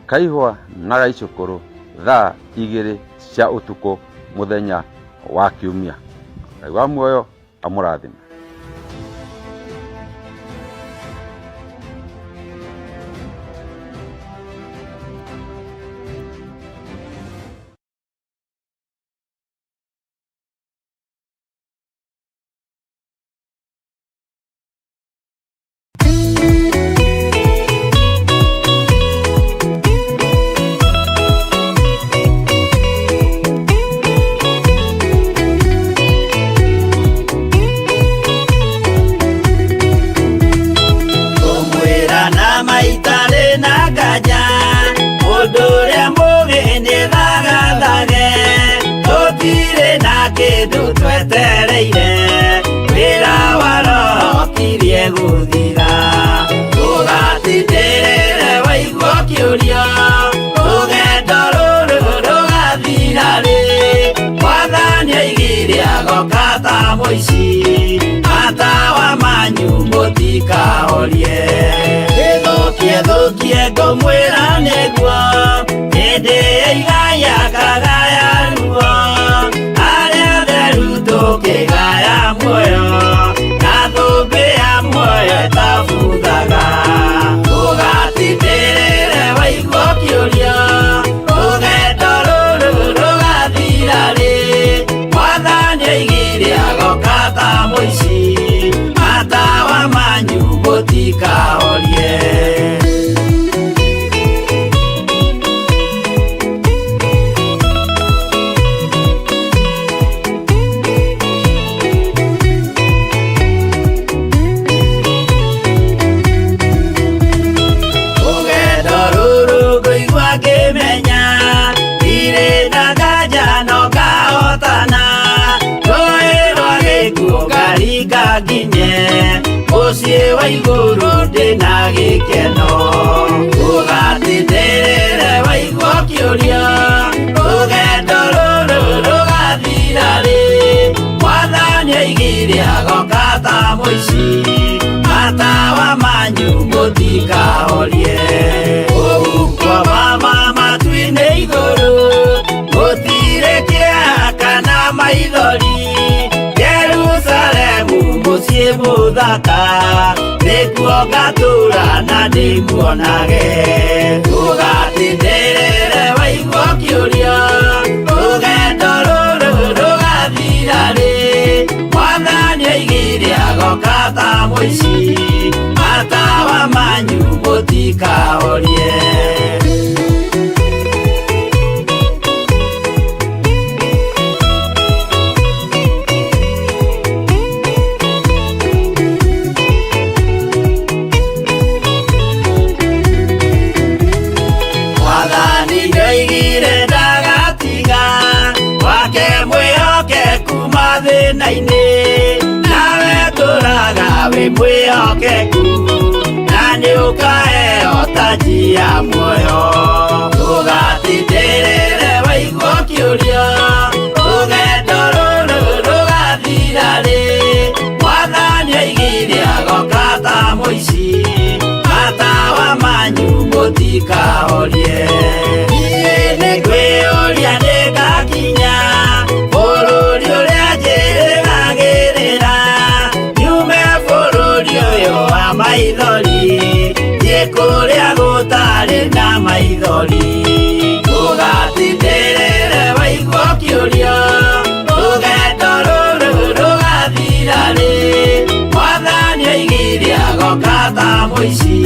Kaihwa na Gaicũkũrũ, thaa 2 cia ũtukũ mũthenya wa kiumia. Ngai wa muoyo amũrathime. Ngũmwĩra na maitarĩ na nganja, mũndũ ũrĩa mũũgĩ nĩthagathage, tũtirĩ na kĩndũ twetereire, wĩra wa Roho ũkirie gũthira. Ndũgatindĩrĩre waigua ũkĩũria, rũgendo rũrũ rũgathira rĩ, Mwathani oigire agoka ta mũici, matawa manyu mũtikahorie. Ĩthũkie thũkie ngũmwĩra nĩguo, hĩndĩ ĩigaya kagaya ruo, arĩa atheru tũkĩgaya muoyo, na thũmbĩ ya muoyo ĩtabuthaga. Ndũgatindĩrĩre waigua ũkĩũria, rũgendo rũrũ rũgathira rĩ, Mwathani oigire agoka ta mũici, matawa manyu mũtikahorie. Rũgendo rũrũ ngũigua ngĩmenya, ndirĩ na nganja no ngahotana, rũĩ rwa gĩkuũ ngaringa nginye, mũciĩ wa igũrũ ndĩna gĩkeno. Ndũgatindĩrĩre waigua ũkĩũria, rũgendo rũrũ rũgathira rĩ, Mwathani oigire agoka ta mũici, matawa manyu mũtikahorie. Kũu kwa mama matu-inĩ igũrũ, gũtirĩ kĩeha kana maithori, Jerusalemu mũciĩ mũthaka, nĩkuo ngatũũra na ndĩmuonage. Ndũgatindĩrĩre waigua ũkĩũria, rũgendo rũrũ rũgathira rĩ, Mwathani oigire agoka ta mũici, matawa manyu mũtikahorie. Mwathani nĩoigire ndagatiga, wake mwĩhokeku mathĩna-inĩ, nawe tũraga wĩ mwĩhokeku, na nĩũkaheo taji ya muoyo. Ndũgatindĩrĩre waigua ũkĩũria, rũgendo rũrũ rũgathira rĩ, Mwathani oigire agoka ta mũici, matawa manyu mũtikahorie. Niĩ nĩngwĩyũria nĩngakinya bũrũri ũrĩa njĩrĩgagĩrĩra, nyume bũrũri ũyũ wa maithori, thiĩ kũrĩa gũtarĩ na maithori. Ndũgatindĩrĩre waigua ũkĩũria, rũgendo rũrũ rũgathira rĩ, Mwathani oigire agoka ta mũici,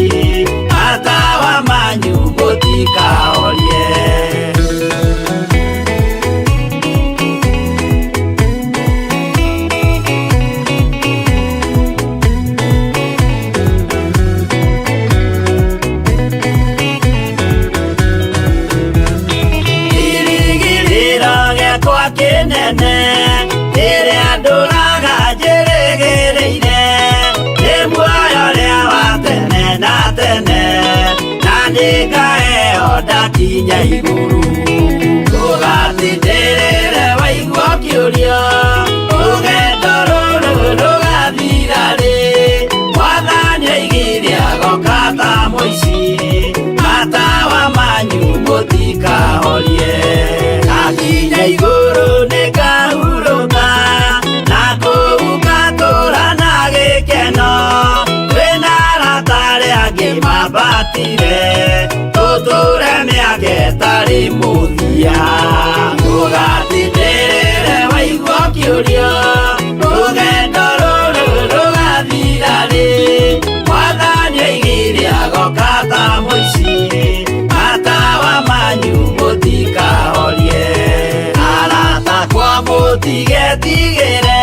matawa manyu mũtikahorie. kĩnene kĩrĩa ndũraga njĩrĩgĩrĩire nĩ muoyo ũrĩa wa tene na tene na nĩngaheo ndakinya igũrũ ndũgatindĩrĩre waigua ũkĩũrio rũgendo rũrũ rũgathira rĩ mwathani oigire agoka ta mũici matawa manyu mũtikahorie ndakinya igũrũ nĩngahurũka na kũu ngatũũra na gĩkeno twĩna arata arĩa angĩ mambatire tũtũre mĩaka ĩtarĩ mũthia ndũgatindĩrĩre waigua ũkĩũrio rũgendo rũrũ rũgathira rĩ mwathani oigire agoka ta mũici matawa manyu mũtikahorie arata kwa mũtigetigĩre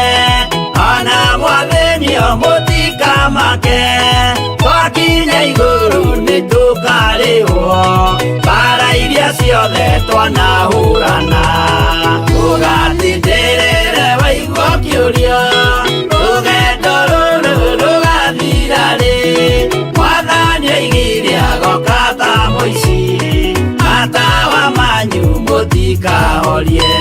ona mwathĩnio mũtikamake twakinya igũrũ nĩtũkarĩhwo mbara iria ciothe twanahũrana ndũgatindĩrĩre waigua ũkĩũrio rũgendo rũrũ rũgathira rĩ mwathani oigire agoka ta mũici matawa manyu mũtikahorie.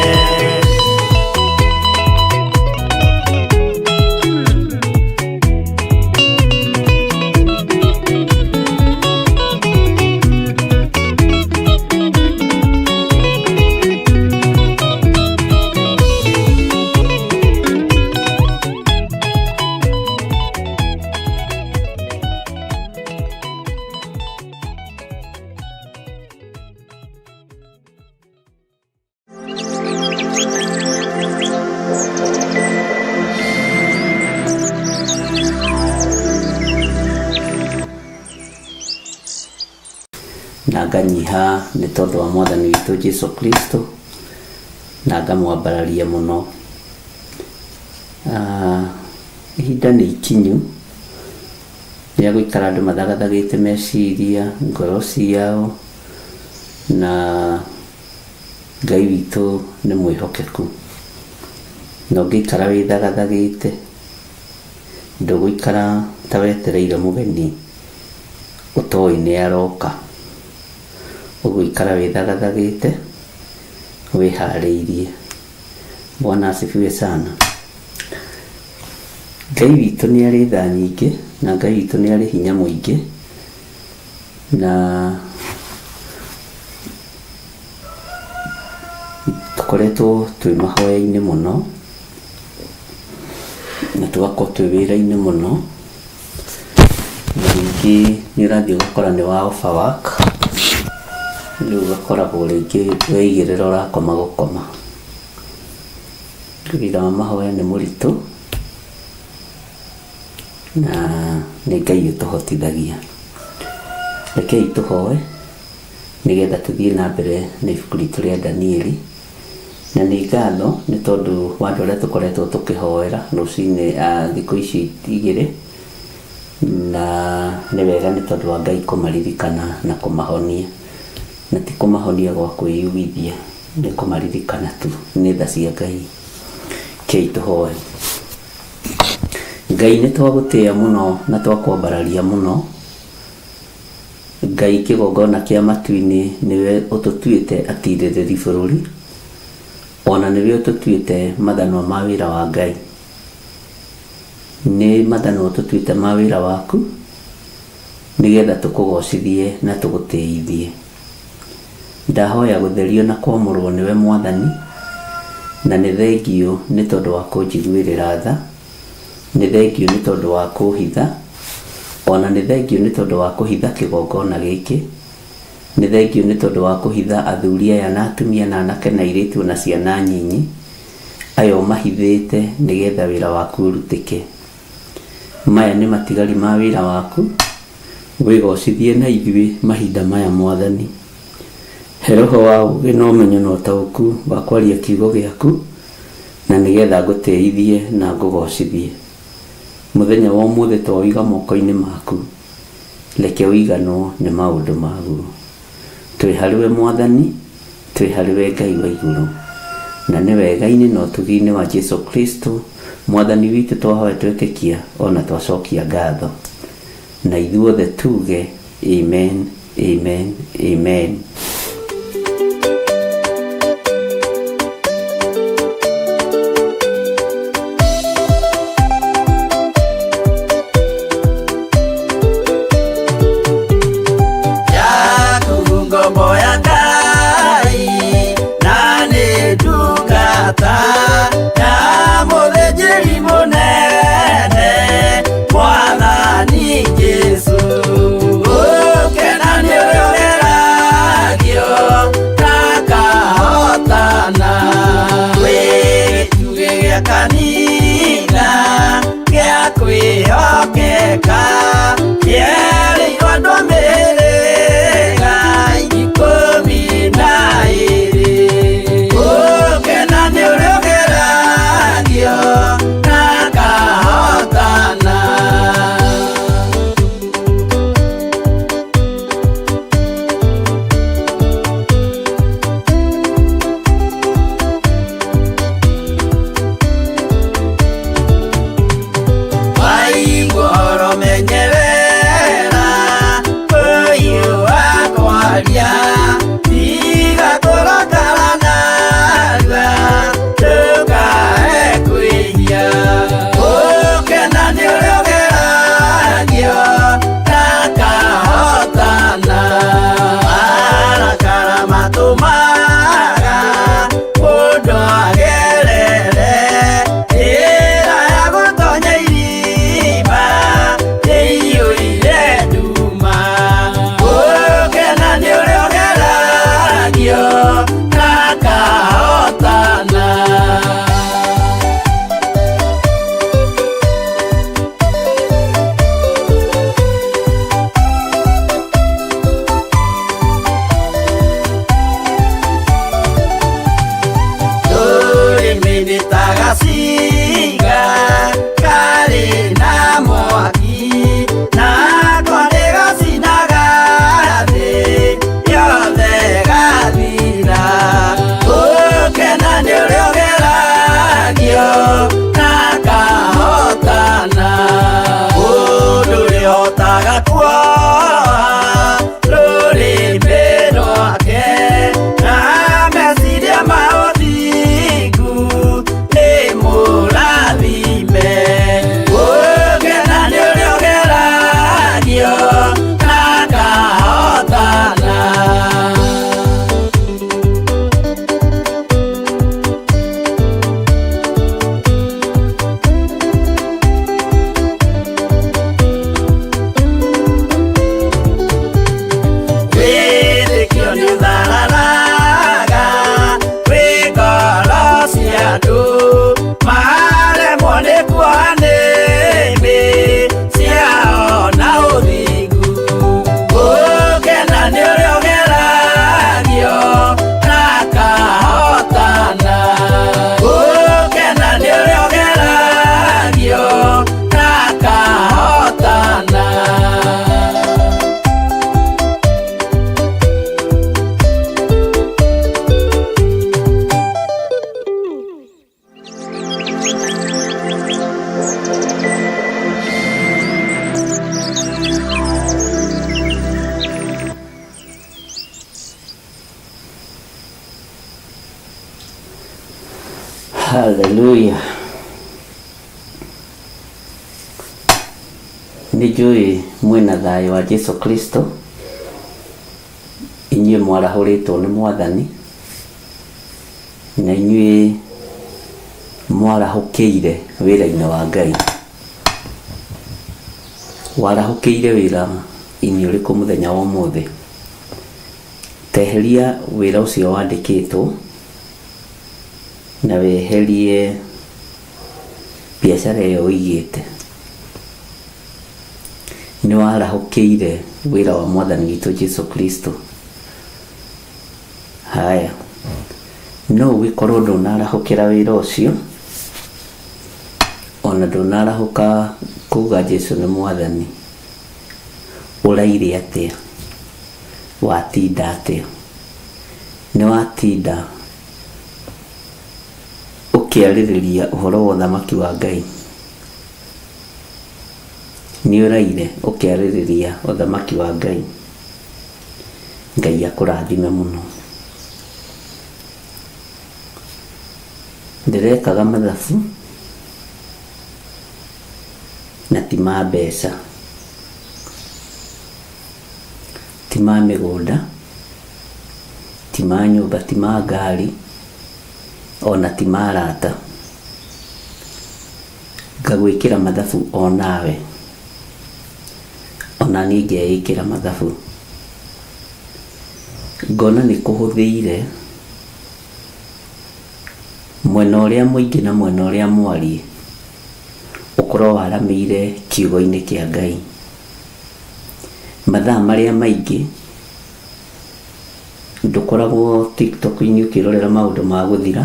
Na nganyiha nĩ tondũ wa mwathani witũ Jesu Kristo na ngamwambararia mũno. Ihinda nĩ ikinyu rĩa gũikara andũ mathagathagĩte meciria, ngoro ciao, na Ngai witũ nĩ mwĩhokeku. Na ũngĩikara wĩthagathagĩte ndũgũikara ta wetereire mũgeni ũtoĩ nĩ aroka. Ũgũikara wĩthagathagĩte wĩharĩirie. Bwana asifiwe sana. Ngai witũ nĩ arĩ tha nyingĩ na Ngai witũ nĩ arĩ hinya mũingĩ, na tũkoretwo twĩ mahoya-inĩ mũno na tũgakorwo twĩ wĩra-inĩ mũno, na rĩngĩ nĩ ũrathiĩ ũgakora nĩ wa overwork, rĩu ũgakoragwo rĩngĩ weigĩrĩra ũrakoma gũkoma. Wĩra wa mahoya nĩ mũritũ na nĩ Ngai ũtũhotithagia. Rekei tũhoe nĩgetha tũthiĩ na mbere na ibuku ritũ rĩa Danieli. Na nĩ ngatho nĩ tondũ wa andũ arĩa tũkoretwo tũkĩhoera rũcinĩ thikũ ici igĩrĩ, na nĩ wega nĩ tondũ wa Ngai kũmaririkana na kũmahonia, na ti kũmahonia gwa kwĩiguithia, nĩ kũmaririkana tu, nĩ tha cia Ngai. Rekei tũhoe. Ngai nĩ twagũtĩĩa mũno na twakwambararia mũno. Ngai kĩgongona kĩa matu-inĩ nĩwe ũtũtuĩte atirĩrĩri bũrũri, ona nĩwe ũtũtuĩte mathanwa ma wĩra wa Ngai. Nĩ mathanwa ũtũtuĩte ma wĩra waku nĩgetha tũkũgocithie na tũgũtĩithie. Ndahoya gũtherio na kwamũrwo nĩwe Mwathani, na nĩ thengio nĩ tondũ wa kũnjiguĩrĩra tha, nĩ thengio nĩ tondũ wa kũhitha, ona nĩ thengio nĩ tondũ wa kũhitha kĩgongona gĩkĩ, nĩ thengio nĩ tondũ wa kũhitha athuri aya na atumia na anake na airĩtu na ciana nyinyi, aya ũmahithĩte nĩgetha wĩra waku ũrutĩke. Maya nĩ matigari ma wĩra waku, wĩgocithie na ithuĩ mahinda maya Mwathani. He roho wa ũũgĩ na ũmenyo na ũtaũku wa kwaria kiugo gĩaku, na nĩgetha ngũtĩithie na ngũgocithie. Mũthenya wa ũmũthĩ twaũiga moko-inĩ maku, reke ũiganwo nĩ maũndũ maguo. Twĩ harĩwe Mwathani, twĩ harĩwe Ngai wa igũrũ. Na nĩ wega-inĩ na ũtugi-inĩ wa Jesu Kristo mwathani witũ twahoya twetĩkia ona twacokia ngatho. Na ithuothe tuge amen, amen, amen. Yaku ngombo ya Ngai na nĩ ndungata ya mũthĩnjĩri mũnene Mwathani Jesũ. Ũkena nĩ ũrĩa ũgeragio ndakahotana. Wĩ gĩtugĩ gĩa kanitha gĩa kwĩhokeka kĩerĩirwo andũ a mĩhĩrĩga 12. Ũkena nĩ ũrĩa ũgeragio ndakahotana. Waigua ũhoro menyerera ũyũ wa kwaria tiga kũrakara narua ndũkae kwĩhia. Ũkena nĩ ũrĩa ũgeragio ndakahotana. Marakara matũmaga mũndũ agerere njĩra ya gũtonya irima ĩiyũire nduma. Ũkena nĩ ũrĩa ũgeragio ndakahotana. Rũrĩmĩ nĩ ta gacinga karĩ na mwaki nako nĩ gacinaga thĩ yothe gathira. Ũkena nĩ ũrĩa ũgeragio ndakahotana. Mũndũ ũrĩhotaga kuoha rũrĩmĩ rwake na meciria ma ũthingu nĩ mũrathime. Ũkena nĩ ũrĩa ũgeragio ndakahotana. Wĩtĩkio nĩ ũthararaga wĩ ngoro cia andũ maremwo nĩ kuoha nĩmĩ ciao na ũthingu. Ũkena nĩ ũrĩa ũgeragio ndakahotana. Ũkena nĩ ũrĩa ũgeragio ndakahotana. Haleluya. Nĩ njũĩ mwĩna thayũ wa Jesu Kristo inyuĩ mwarahũrĩtwo nĩ mwathani na inyuĩ mwarahũkĩire wĩra-inĩ wa Ngai. Warahũkĩire wĩra-inĩ ũrĩkũ mũthenya wa ũmũthĩ? Teheria wĩra ũcio wandĩkĩtwo na weherie biacara ĩyo ũigĩte. Nĩ warahũkĩire wĩra wa mwathani witũ Jesu Kristo. Haya, no ũgĩkorwo ndũnarahũkĩra wĩra ũcio ona ndũnarahũka kuga Jesu nĩ mwathani, ũraire atĩa? Watinda atĩa? Nĩ watinda Ũkĩarĩrĩria ũhoro wa ũthamaki wa Ngai. Nĩ ũraire ũkĩarĩrĩria ũthamaki wa Ngai. Ngai akũrathime mũno. Ndĩrekaga mathabu na ti ma mbeca, ti ma mĩgũnda, ti ma nyũmba, ti ma ngari, ona ti ma arata. Ngagwĩkĩra mathabu o nawe, ona niĩ ngeĩkĩra mathabu. Ngona nĩ kũhũthĩire mwena ũrĩa mũingĩ na mwena ũrĩa mwariĩ ũkorwo waramĩire kiugo-inĩ kĩa Ngai. Mathaa marĩa maingĩ ndũkoragwo TikTok-inĩ ũkĩrorera maũndũ ma gũthira,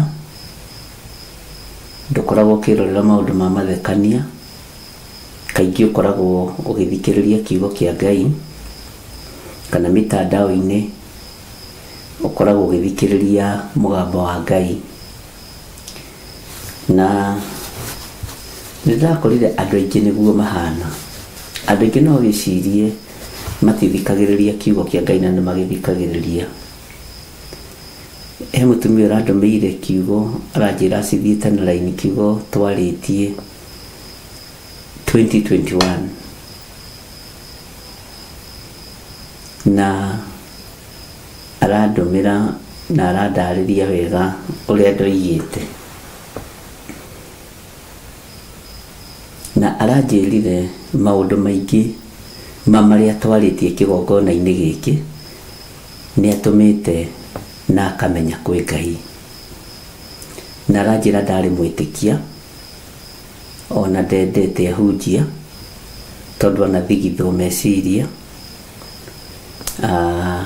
ndũkoragwo ũkĩrorera maũndũ ma mathekania, kaingĩ ũkoragwo ũgĩthikĩrĩria kiugo kĩa Ngai, kana mĩtandao-inĩ ũkoragwo ũgĩthikĩrĩria mũgambo wa Ngai. Na nĩ ndĩrakorire andũ aingĩ nĩguo mahana. Andũ aingĩ no wĩcirie matithikagĩrĩria kiugo kĩa Ngai na nĩ magĩthikagĩrĩria. He mũtumia ũrandũmĩire kiugo aranjĩra acithiĩte na raini kiugo twarĩtie 2021 na arandũmĩra na arandarĩria wega ũrĩa ndoigĩte. Na aranjĩrire maũndũ maingĩ ma marĩa twarĩtie kĩgongona-inĩ gĩkĩ nĩ atũmĩte na akamenya kwĩ Ngai. Na aranjĩra ndarĩ mwĩtĩkia ona ndendete ahunjia tondũ anathigithwo meciria ah,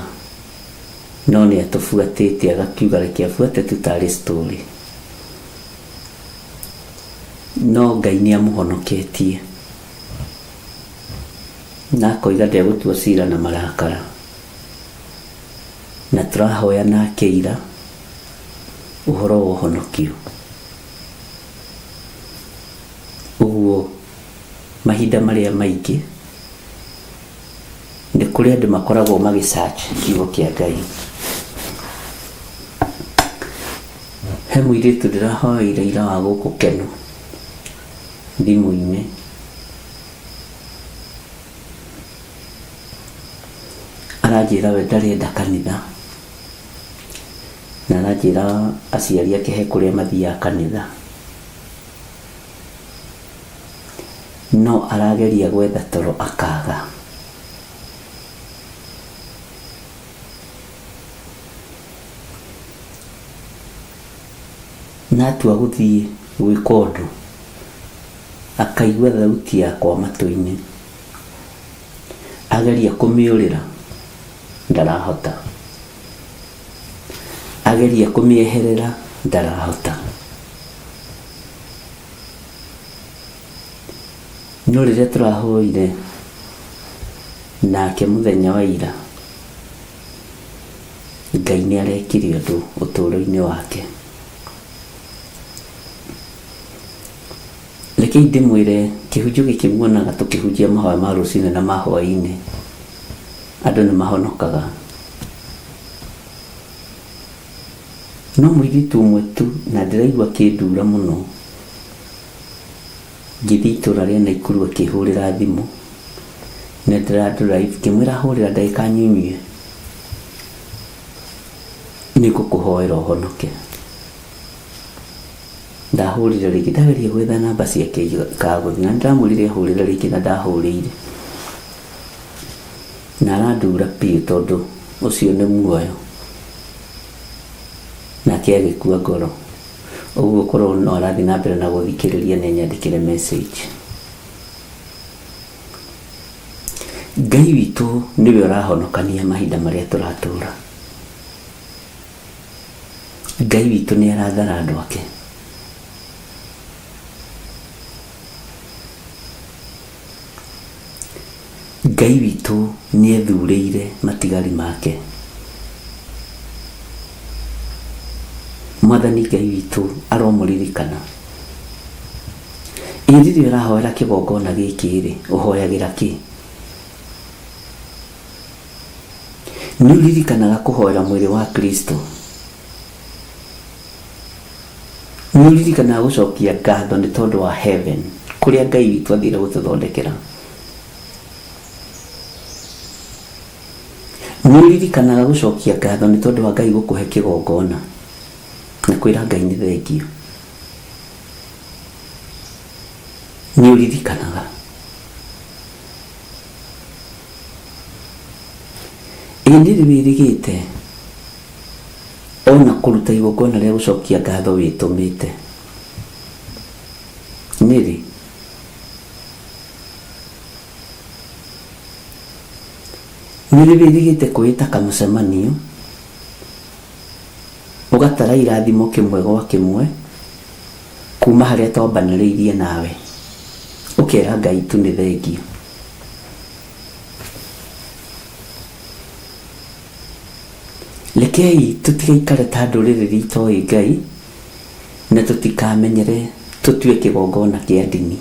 no nĩ atũbuatĩte agakiuga reke abuate tu tarĩ story. No Ngai nĩ amũhonoketie na akoiga ndegũtua cira na marakara. Na tũrahoya nake ira ũhoro wa ũhonokio. Ũguo mahinda marĩa maingĩ nĩ kũrĩ andũ makoragwo magĩ search kiugo kĩa Ngai. He mũirĩtu ndĩrahoeire ira wa gũkũ Keno thimũ-inĩ. Aranjĩra we ndarenda kanitha na aranjĩra aciari ake he kũrĩa mathiaga kanitha no arageria gwetha toro akaga. Na atua gũthiĩ gwĩka ũndũ akaigua thauti yakwa matũ-inĩ. Ageria kũmĩũrĩra ndarahota. Ageria kũmĩeherera ndarahota. No rĩrĩa tũrahoire nake mũthenya wa ira, Ngai nĩ arekire ũndũ ũtũũro-inĩ wake. Rekei ndĩmwĩre kĩhunjio gĩkĩ muonaga tũkĩhunjia mahoya ma rũcinĩ na ma hwaĩ-inĩ, andũ nĩ mahonokaga. No mũirĩtu ũmwe tu na ndĩraigua akĩndura mũno, ngĩthiĩ itũra rĩa Naikuru akĩhũrĩra thimũ, na ndĩra drive ngĩmwĩra hũrĩra ndagĩka nyunyue, nĩngũkũhoera ũhonoke. Ndahũrire rĩngĩ ndageria gwetha namba ciake ikaga gũthiĩ na nĩndamwĩrire ahũrĩre rĩngĩ na ndahũrĩire. Na arandura biũ tondũ ũcio nĩ muoyo. Nake agĩkua ngoro. Ũguo korwo no arathiĩ na mbere na gũthikĩrĩria nĩ anyandĩkĩre message. Ngai witũ nĩwe ũrahonokania mahinda marĩa tũratũra. Ngai witũ nĩ arathara andũ ake. Ngai witũ nĩ ethurĩire matigari make. Mwathani Ngai witũ aromũririkana. Ĩ rĩrĩa ũrahoera kĩgongona gĩkĩ rĩ, ũhoyagĩra kĩ? Nĩ ũririkanaga kũhoera mwĩrĩ wa Kristo? Nĩ ũririkanaga gũcokia ngatho nĩ tondũ wa heaven, kũrĩa Ngai witũ athire gũtũthondekera? Nĩ ũririkanaga gũcokia ngatho nĩ tondũ wa Ngai gũkũhe kĩgongona na kwĩra Ngai nĩ thengiũ? Nĩ ũririkanaga? Ĩ nĩ rĩ wĩrĩgĩte ona kũruta igongona rĩa gũcokia ngatho wĩtũmĩte? Nĩ rĩ? Nĩ rĩ wĩrĩgĩte kwĩĩta kamũcemanio ũgatara irathimo kĩmwe gwa kĩmwe kuma harĩa twambanĩrĩirie nawe ũkera Ngai tu nĩ thengiũ? Rekei tũtigaikare ta ndũrĩrĩ iria itoĩ Ngai na tũtikamenyere tũtue kĩgongona kĩa ndini.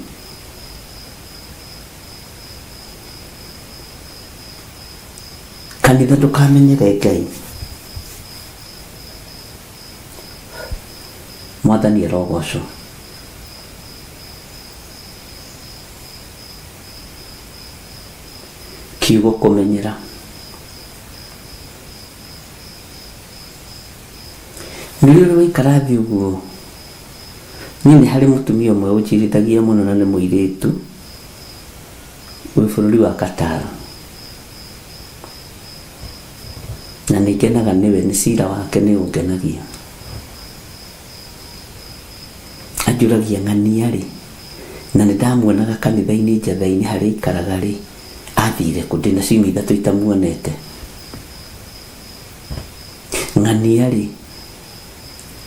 Kanitha ndũkamenyere Ngai. Mwathani arogocwo. Kiugo kũmenyera. Nĩ ũrĩ waikara thĩ ũguo? Niĩ nĩ harĩ mũtumia ũmwe ũnjirithagia mũno na nĩ mũirĩtu wĩ bũrũri wa Qatar. Na nĩ ngenaga nĩwe, nĩ cira wake nĩ ũngenagia. Anjũragia ng'ania rĩ, na nĩ ndamuonaga kanitha-inĩ njatha-inĩ harĩa aikaraga rĩ, athire kũ? Ndĩna ciumia ithatũ itamuonete. Ng'ania rĩ,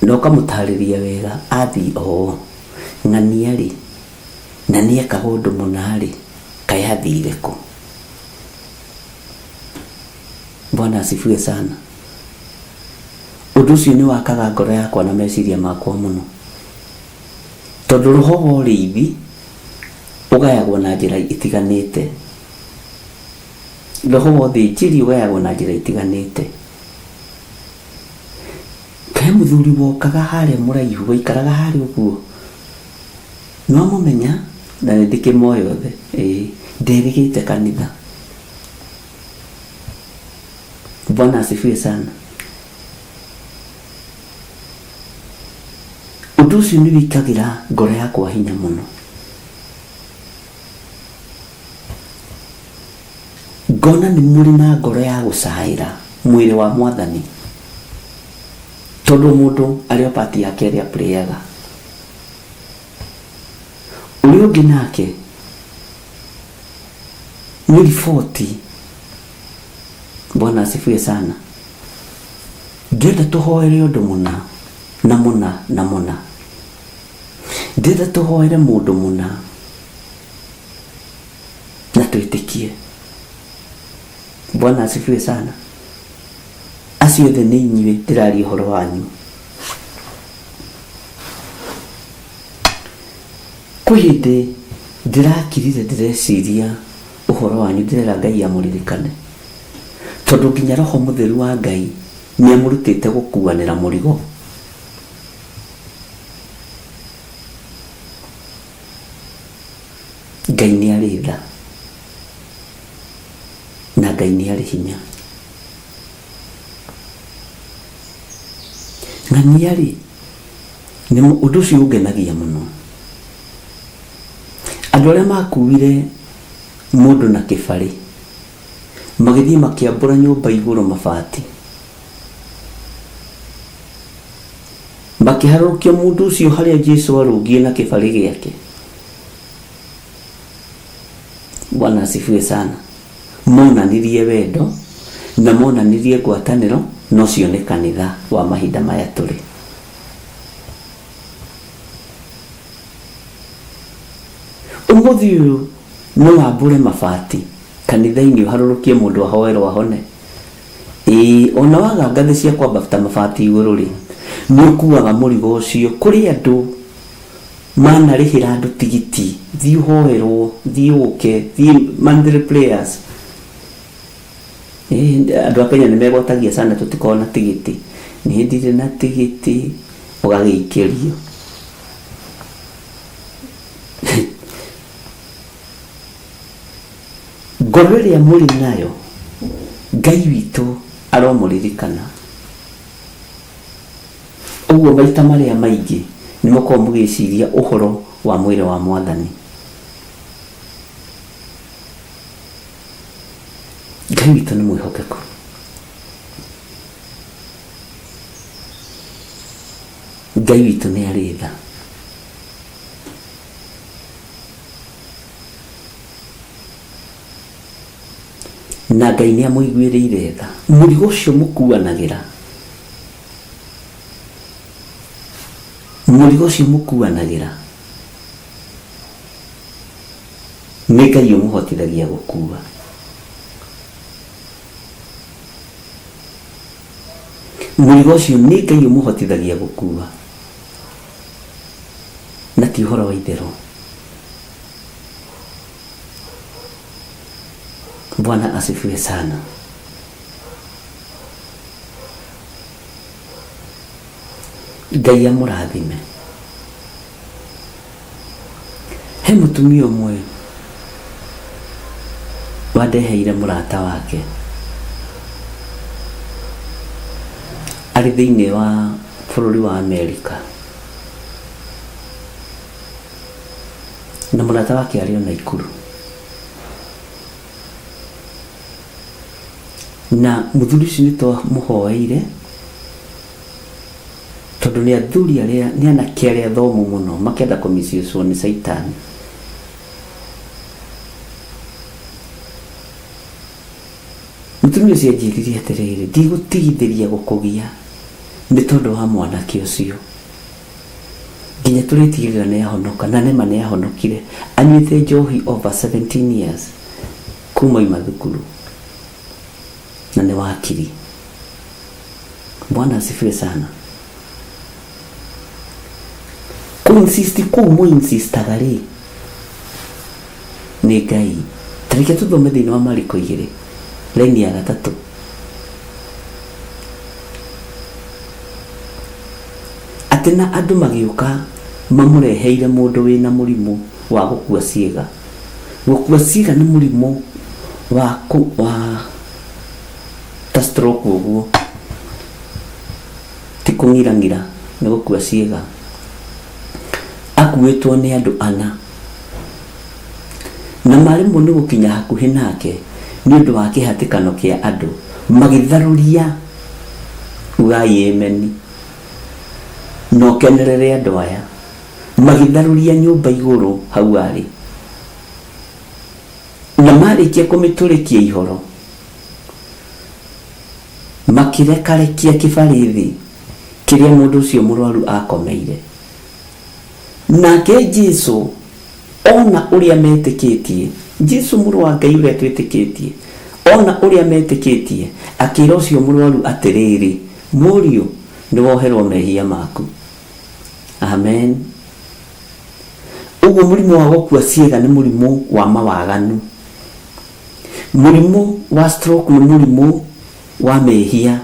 na ũkamũtarĩria wega athiĩ oo, ng'ania rĩ, na nĩ ekaga ũndũ mũna rĩ, kaĩ athire kũ? Bwana asifiwe sana. Ũndũ ũcio nĩ wakaga ngoro yakwa na meciria makwa mũno. Tondũ roho wa ũrĩithi ũgayagwo na njĩra itiganĩte. Roho wa ũthĩnjĩri ũgayagwo na njĩra itiganĩte. He mũthuri wokaga harĩa mũraihu, waikaraga harĩa ũguo. Nĩwamũmenya? Na nĩ ndĩkĩmoĩ othe. Ĩĩ, nderĩgĩte kanitha. Bwana asifiwe sana. Ũndũ ũcio nĩ wĩkagĩra ngoro yakwa hinya mũno. Ngona nĩ mũrĩ na ngoro ya gũcaĩra mwĩrĩ wa Mwathani. Tondũ mũndũ arĩ o part yake ĩrĩa a play aga. Ũrĩa ũngĩ nake nĩ riboti. Bwana asifiwe sana. Ndĩrenda tũhoere ũndũ mũna na mũna na mũna. Ndĩrenda tũhoere mũndũ mũna na twĩtĩkie. Bwana asifiwe sana. Acio othe nĩ inyuĩ ndĩraria ũhoro wanyu. Kwĩ hĩndĩ ndĩrakirire ndĩreciria ũhoro wanyu ndĩrera Ngai amũririkane. Tondũ nginya Roho Mũtheru wa Ngai nĩ amũrutĩte gũkuanĩra mũrigo. Ngai nĩ arĩ tha na Ngai nĩ arĩ hinya. Ng'ania rĩ, nĩ ũndũ ũcio ũngenagia mũno. Andũ arĩa makuire mũndũ na kĩbarĩ, magĩthiĩ makĩambũra nyũmba igũrũ mabati, makĩharũrũkia mũndũ ũcio harĩa Jesu arũngiĩ na kĩbarĩ gĩake. Bwana asifiwe sana. Monanirie wendo na monanirie ngwatanĩro, na ũcio nĩ kanitha wa mahinda maya tũrĩ. Ũmũthĩ ũyũ no wambũre mabati kanitha-inĩ ũharũrũkie mũndũ ahoerwo ahone. Ĩĩ ona waga ngathĩ cia kwambata mabati igũrũ rĩ, Nĩ ũkuaga mũrigo ũcio. Kũrĩ andũ manarĩhĩra andũ tigiti, thiĩ ũhoerwo, thiĩ ũke, thiĩ monthly prayers. Andũ a Kenya nĩ megwatagia sana tũtikoragwo na tigiti. Niĩ ndirĩ na tigiti, ũgagĩikĩrio. Ngoro ĩrĩa mũrĩ nayo, Ngai witũ aromũririkana. Ũguo maita marĩa maingĩ nĩ mũkoragwo mũgĩciria ũhoro wa mwĩrĩ wa Mwathani. Ngai witũ nĩ mwĩhokeku. Ngai witũ nĩ arĩ tha. Na Ngai nĩ amũiguĩrĩire tha. Mũrigo ũcio mũkuanagĩra, mũrigo ũcio mũkuanagĩra nĩ Ngai ũmũhotithagia gũkua. Mũrigo ũcio nĩ Ngai ũmũhotithagia gũkua, na ti ũhoro wa itherũ. Bwana asifiwe sana. Ngai amũrathime. He mũtumia ũmwe wandeheire mũrata wake arĩ thĩinĩ wa bũrũri wa Amerika. Na mũrata wake arĩ o Naikuru. Na mũthuri ũcio nĩ twamũhoeire tondũ nĩ athuri arĩa nĩ anake arĩa athomu mũno makenda kũmiciũcwo nĩ caitani. Mũtumia ũcio anjĩrire atĩrĩrĩ, ndigũtigithĩria gũkũgia nĩ tondũ wa mwanake ũcio. Nginya tũrĩtigĩrĩra nĩ ahonoka na nĩma nĩ ahonokire anyuĩte njohi over 17 years kuma oima thukuru na nĩ wakiri. Bwana asifiwe sana. Kũ insist kũu mũ insistaga rĩ nĩ Ngai. Ta reke tũthome thĩinĩ wa Mariko igĩrĩ raini ya gatatũ. Atĩ na andũ magĩũka mamũreheire mũndũ wĩna mũrimũ wa gũkua ciĩga. Gũkua ciĩga nĩ mũrimũ wa, kũ, wa ta stroke ũguo, ti kũng'irang'ira, nĩ gũkua ciĩga. Akuĩtwo nĩ andũ ana. Na maremwo nĩ gũkinya hakuhĩ nake nĩ ũndũ wa kĩhatĩkano kĩa andũ, magĩtharũria, ugai ĩmeni, na ũkenerere andũ aya, magĩtharũria nyũmba igũrũ hau arĩ. Na marĩkia kũmĩtũrĩkia ihoro, makĩrekarekia kĩbarĩ thĩ kĩrĩa mũndũ ũcio mũrwaru aakomeire. Nake Jesu ona ũrĩa metĩkĩtie, Jesu Mũrũ wa Ngai ũrĩa twĩtĩkĩtie, ona ũrĩa metĩkĩtie, akĩĩra ũcio mũrwaru atĩrĩrĩ, Mũriũ, nĩwoherwo mehia maku. Amen. Ũguo mũrimũ wa gũkua ciĩga nĩ mũrimũ wa mawaganu. Mũrimũ wa stroke nĩ mũrimũ wa mehia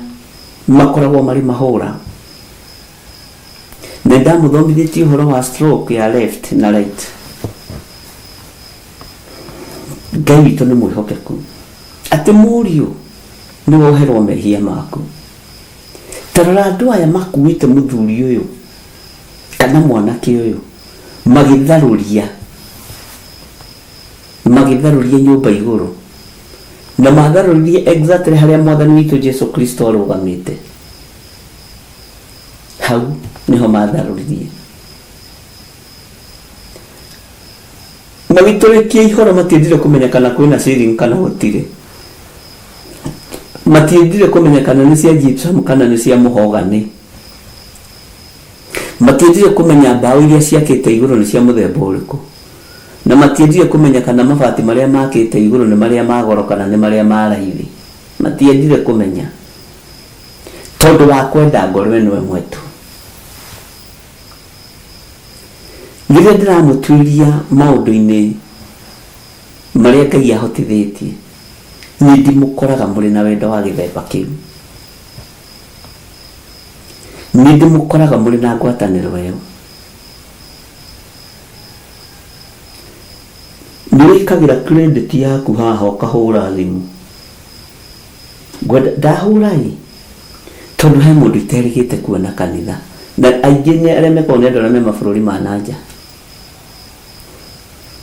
makoragwo marĩ mahũra. Nĩ ndamũthomithĩtie ũhoro wa stroke ya left na right. Ngai witũ nĩ mwĩhokeku atĩ mũriũ nĩ woherwo mehia maku. Ta rora andũ aya makuĩte mũthuri ũyũ kana mwanake ũyũ magĩtharũria magĩtharũria nyũmba igũrũ na matharũririe exactly harĩa mwathani witũ Jesu Kristo arũgamĩte. Hau nĩho matharũririe. Magĩtũrĩkia ihoro matiendire kũmenya kana kwĩna ceiling kana gũtirĩ. Matiendire kũmenya kana nĩ cia gypsum kana nĩ cia mũhogani. Matiendire kũmenya mbaũ iria ciakĩte igũrũ nĩ cia mũthemba ũrĩkũ. Na matiendire kũmenya kana mabati marĩa makĩte igũrũ nĩ marĩa ma goro kana nĩ marĩa ma raithi. Matiendire kũmenya. Tondũ wa kwenda ngoro ĩno ĩmwe tu. Rĩrĩa ndĩramũtuĩria maũndũ-inĩ marĩa Ngai ahotithĩtie, nĩ ndimũkoraga mũrĩ na wendo wa gĩthemba kĩu. Nĩ ndĩmũkoraga mũrĩ na ngwatanĩro ĩyo. Nĩ wĩkagĩra credit yaku haha ũkahũra thimũ. Ngwenda ndahũra ĩ, tondũ he mũndũ iterĩgĩte kuona kanitha. Na aingĩ nĩ arĩa mekagwo nĩ andũ arĩa me mabũrũri ma na nja.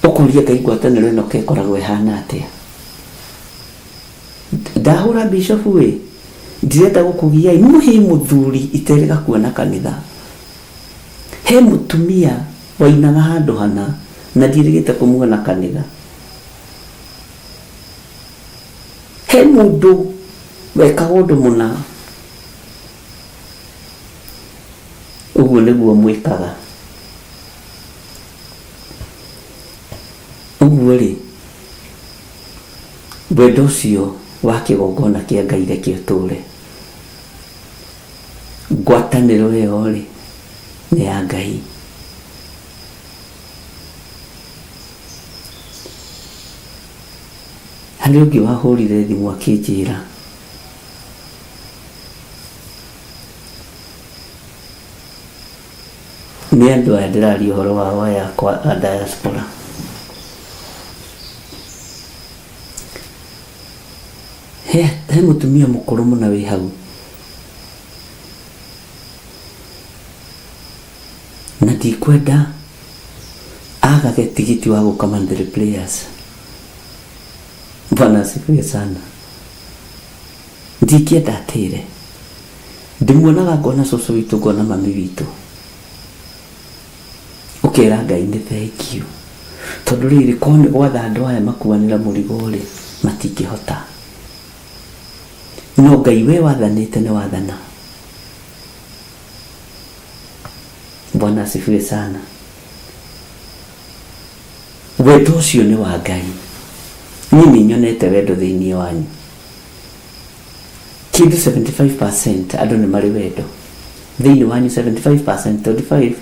Ũkoria Ngai ngwatanĩro ĩno ke ĩkoragwo ĩhana atĩa. Ndahũra bishop ĩ, ndirenda gũkũgia ĩ, no he mũthuri iterĩga kuona kanitha. He mũtumia wainaga handũ hana na ndiĩrĩgĩte kũmuona kanitha. He mũndũ wekaga ũndũ mũna. Ũguo nĩguo mwĩkaga. Ũguo-rĩ, wendo ũcio wa kĩgongona kĩa Ngai reke ũtũũre. Ngwatanĩro ĩyo-rĩ, nĩ ya Ngai. Harĩ ũngĩ wahũrire thimũ akĩnjĩra nĩ andũ aya ndĩraria ũhoro wao aya akwa a diaspora. He, he mũtumia mũkũrũ mũno wĩ hau na ndikwenda agage tigiti wa gũka monthly prayers. Bwana asifiwe sana. Ndingĩenda atĩre. Ndĩmuonaga ngona cũcũ witũ ngona mami witũ. Ũkera Ngai nĩ thengiũ. Tondũ rĩrĩ korwo nĩ gwatha andũ aya makuanĩra mũrigo rĩ, matingĩhota. No Ngai we wathanĩte nĩ wathana. Bwana asifiwe sana. Wendo ũcio nĩ wa Ngai. Niĩ nĩ nyonete wendo thĩinĩ wanyu. Kĩndũ 75% andũ nĩ marĩ wendo. Thĩinĩ wanyu 75%, 25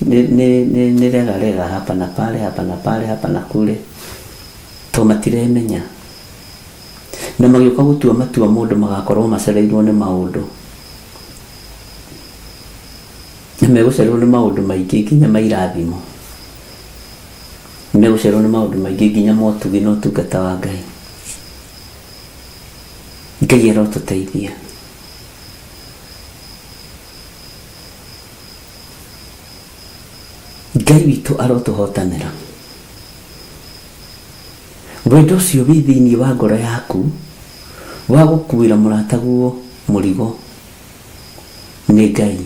nĩ nĩ nĩ nĩ rega rega hapa na pale hapa na pale hapa na kule to matiremenya. Na magĩũka gũtua matua mũndũ magakorwo macereirwo nĩ maũndũ. Na megũcererwo nĩ maũndũ maingĩ nginya ma irathimo. Megũcererwo nĩ maũndũ maingĩ nginya motugi na ũtungata wa Ngai. Ngai arotũteithia. Ngai witũ arotũhotanĩra. Wendo ũcio wĩ thĩinĩ wa ngoro yaku wa gũkuĩra mũrataguo mũrigo nĩ Ngai.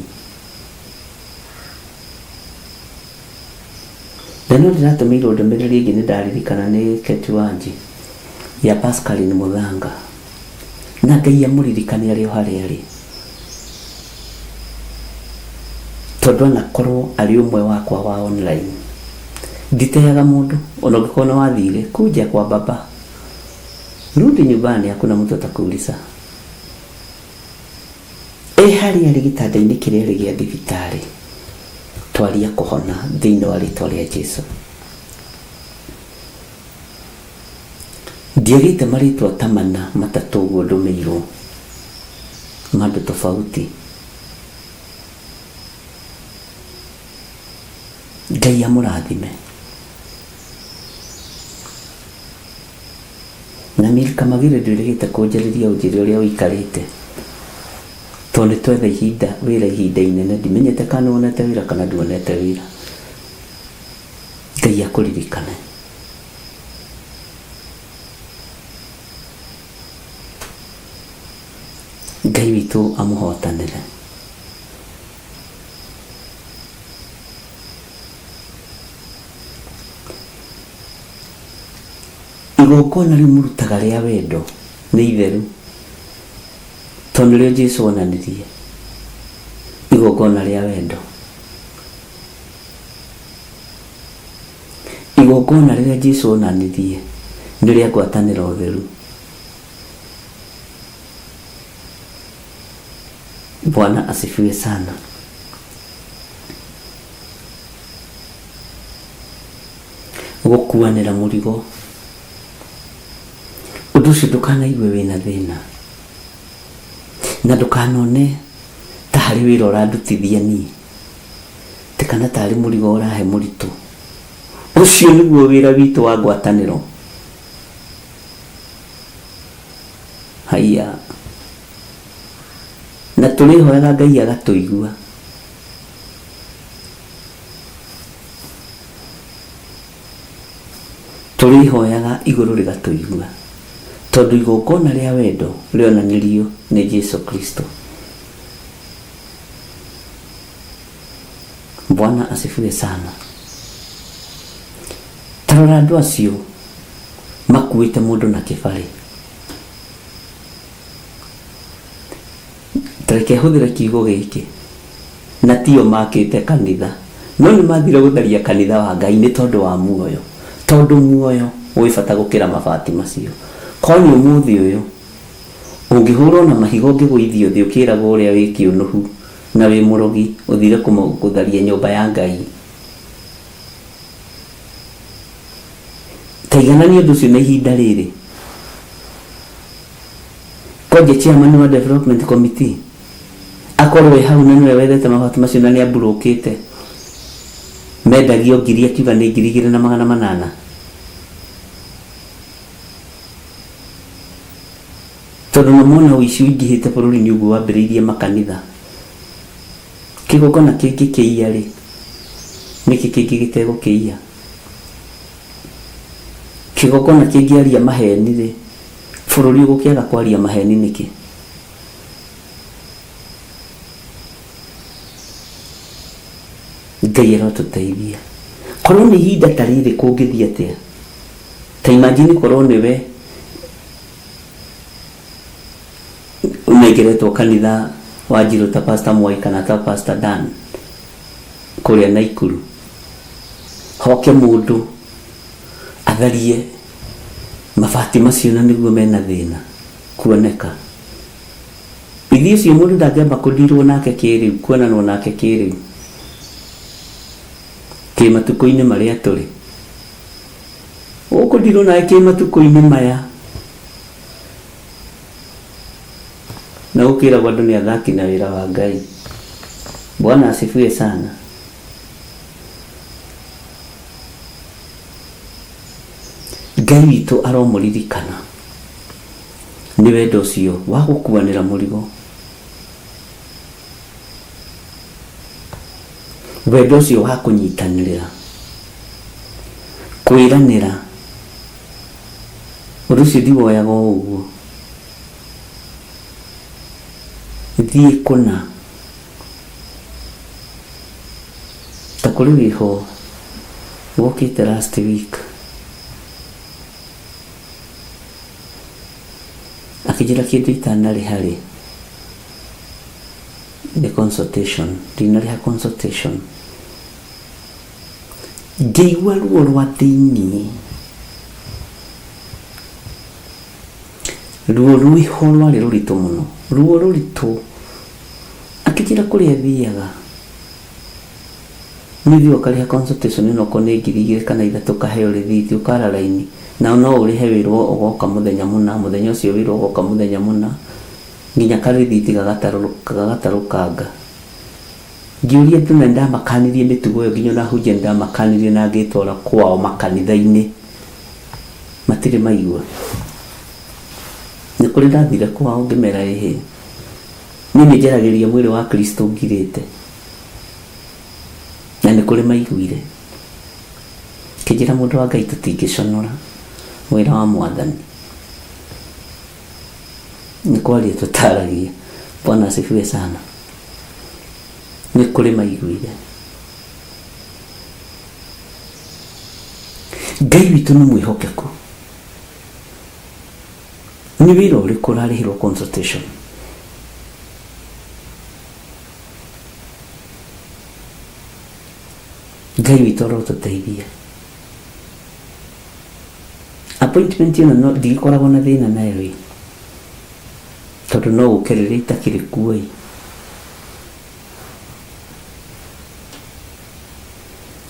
Na no ndĩratũmĩirwo ndũmĩrĩri ĩngĩ nĩ ndaririkana nĩ Keti Wanji ya Pascaline Mũthanga. Na Ngai amũririkane arĩ o harĩa arĩ. Tondũ anakorwo arĩ ũmwe wakwa wa online. Nditeaga mũndũ, ona ũngĩkorwo nĩ wathire, kuja kwa baba. Rudi nyumbani hakuna mtu atakuuliza. E harĩa arĩ gĩtanda-inĩ kĩrĩa arĩ gĩa thibitarĩ, twaria kũhona thĩinĩ wa rĩtwa rĩa Jesu. Ndiagĩte marĩtwa ta mana matatũ ũguo ndũmĩirwo ma andũ tofauti. Ngai amũrathime. Na Milka Magire ndwĩrĩgĩte kũnjarĩria ũnjĩre ũrĩa ũikarĩte tondũ nĩ twetha ihinda wĩra ihinda inene ndimenyete kana nĩwonete wĩra kana nduonete wĩra. Ngai akũririkane. Ngai witũ amũhotanĩre. Igongona rĩu mũrutaga rĩa wendo nĩ itheru, tondũ nĩrĩo Jesu onanirie, igongona rĩa wendo. Igongona rĩrĩa Jesu onanirie nĩ rĩa ngwatanĩro theru. Bwana asifiwe sana. Gũkuanĩra mũrigo. Ũndũ ũcio ndũkanaigue wĩna thĩna. Na ndũkanone ta harĩ wĩra ũrandutithia niĩ. Atĩ kana tarĩ mũrigo ũrahe mũritũ. Ũcio nĩguo wĩra witũ wa ngwatanĩro. Haiya. Na tũrĩhoyaga Ngai agatũigua. Tũrĩhoyaga igũrũ rĩgatũigua. Tondũ igongona rĩa wendo rĩonanirio nĩ Jesu Kristo. Bwana asifiwe sana. Ta rora andũ acio makuĩte mũndũ na kĩbarĩ. Ta reke hũthĩre kiugo gĩkĩ, na tio makĩte kanitha, no nĩ mathire gũtharia kanitha wa Ngai nĩ tondũ wa muoyo, tondũ muoyo wĩ bata gũkĩra mabati macio. Korwo nĩ ũmũthĩ ũyũ, ũngĩhũrwo na mahiga ũngĩgũithio thĩ ũkĩragwo ũrĩa wĩ kĩũnũhu na wĩ mũrogi ũthire gũtharia nyũmba ya Ngai. Ta iganania ũndũ ũcio na ihinda rĩrĩ. Kwanja chairman wa development committee akorwo e hau na nĩwe wethete mabati macio na nĩ amburũkĩte mendagio ngiri akiuga nĩ 2800. Tondũ nĩ mona ũici ũingĩhĩte bũrũri-inĩ ũguo wambĩrĩirie makanitha. Kĩgongona kĩngĩkĩiya rĩ, nĩkĩ kĩngĩ gĩtegũkĩiya? Kĩgongona kĩngĩaria maheni rĩ, bũrũri ũgũkĩaga kwaria maheni nĩkĩ? Ngai arotũteithia. Korwo nĩ ihinda ta rĩrĩ kũngĩthiĩ atĩa? Ta imagine korwo nĩwe ũnengeretwo kanitha wa Njirũ ta Pastor Mwai kana ta Pastor Dan kũrĩa Naikuru. Hoke mũndũ atharie mabati macio na nĩguo mena thĩna kuoneka. Ithuĩ ũcio mũndũ ndangĩamba kũndirwo nake kĩrĩu, kuonanwo nake kĩrĩu kĩmatukũ-inĩ marĩa tũrĩ. Ũkũndirwo nake kĩmatukũ-inĩ maya. Na gũkĩragwo andũ nĩ athaki na wĩra wa Ngai. Bwana asifiwe sana. Ngai witũ aromũririkana nĩ wendo ũcio wa gũkuanĩra mũrigo. Wendo ũcio wa kũnyitanĩrĩra, kwĩranĩra. Ũndũ ũcio ndiwoyaga o ũguo. Thiĩ kũna. Ta kũrĩ wĩho wokĩte last week. Akĩnjĩra kĩndũ itanarĩha rĩ, nĩ consultation. Ndinarĩha consultation. Ngĩigua ruo rwa thĩiniĩ. Ruo rwĩho rwarĩ rũritũ mũno. Ruo rũritũ. Akĩnjĩra kũrĩa thiaga. Nĩ ũthiaga ũkarĩha consultation ĩno okorwo nĩ 2000 kana 3 ũkaheo rĩthiti ũkara raini. Na no ũrĩhe wĩrwo ũgoka mũthenya mũna, mũthenya ũcio wĩrwo ũgoka mũthenya mũna, nginya karĩthiti gagatarũkanga. Ngĩũria andũ na nĩndamakanirie mĩtugo ĩyo nginya ona ahunjia nĩndamakanirie na ngĩtwara kwao makanitha-inĩ. Matirĩ maigua. Nĩ kũrĩ ndathire kwao ngĩmera ĩhĩ. Niĩ nĩ njaragĩria mwĩrĩ wa Kristo ngirĩte. Na nĩ kũrĩ maiguire. Ngĩnjĩra mũndũ wa Ngai tũtingĩconora wĩra wa mwathani. Nĩ kwaria tũtaragia. Bwana asifiwe sana. Nĩ kũrĩ maiguire. Ngai witũ nĩ mwĩhokeku. Nĩ wĩra ũrĩkũ ũrarĩhĩrwo consultation? Ngai witũ arotũteithia. Appointment ĩno no ndigĩkoragwo na thĩna nayo ĩ. Tondũ no ũke rĩrĩa itakĩrĩ kuo ĩ.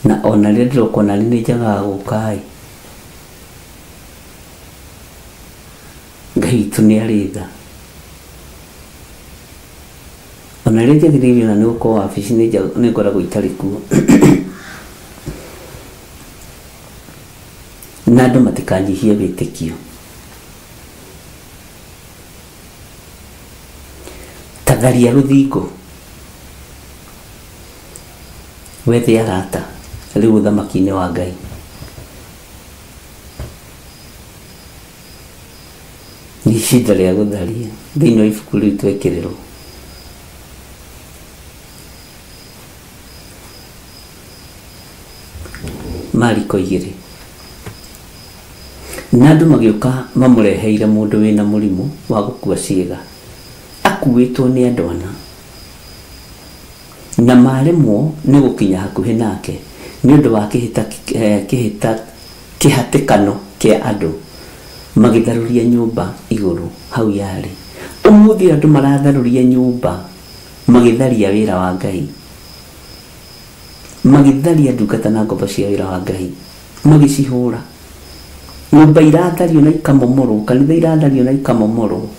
Na ona rĩrĩa ndĩroka ona niĩ nĩ njagaga gũka ĩ. Ngai witũ nĩ arĩ tha. Ona rĩrĩa njagĩrĩire ona nĩ gũkorwo wabici nĩ ngoragwo itarĩ kuo. Na andũ matikanyihie wĩtĩkio. Ta tharia rũthingo wethe arata rĩu ũthamaki-inĩ wa Ngai. Nĩ ihinda rĩa gũtharia thĩinĩ wa ibuku rĩu twekĩrĩrwo. Mariko 2. Na andũ magĩũka mamũreheire mũndũ wĩna mũrimũ wa gũkua ciĩga, akuĩtwo nĩ andũ ana. Na maremwo nĩ gũkinya hakuhĩ nake nĩ ũndũ wa kĩhatĩkano kĩa andũ, magĩtharũria nyũmba igũrũ hau yarĩ. Ũmũthĩ andũ maratharũria nyũmba magĩtharia wĩra wa Ngai, magĩtharia ndungata na ngombo cia wĩra wa Ngai, magĩcihũra. Nyũmba irathario na ikamomorwo, kanitha irathario na ikamomorwo,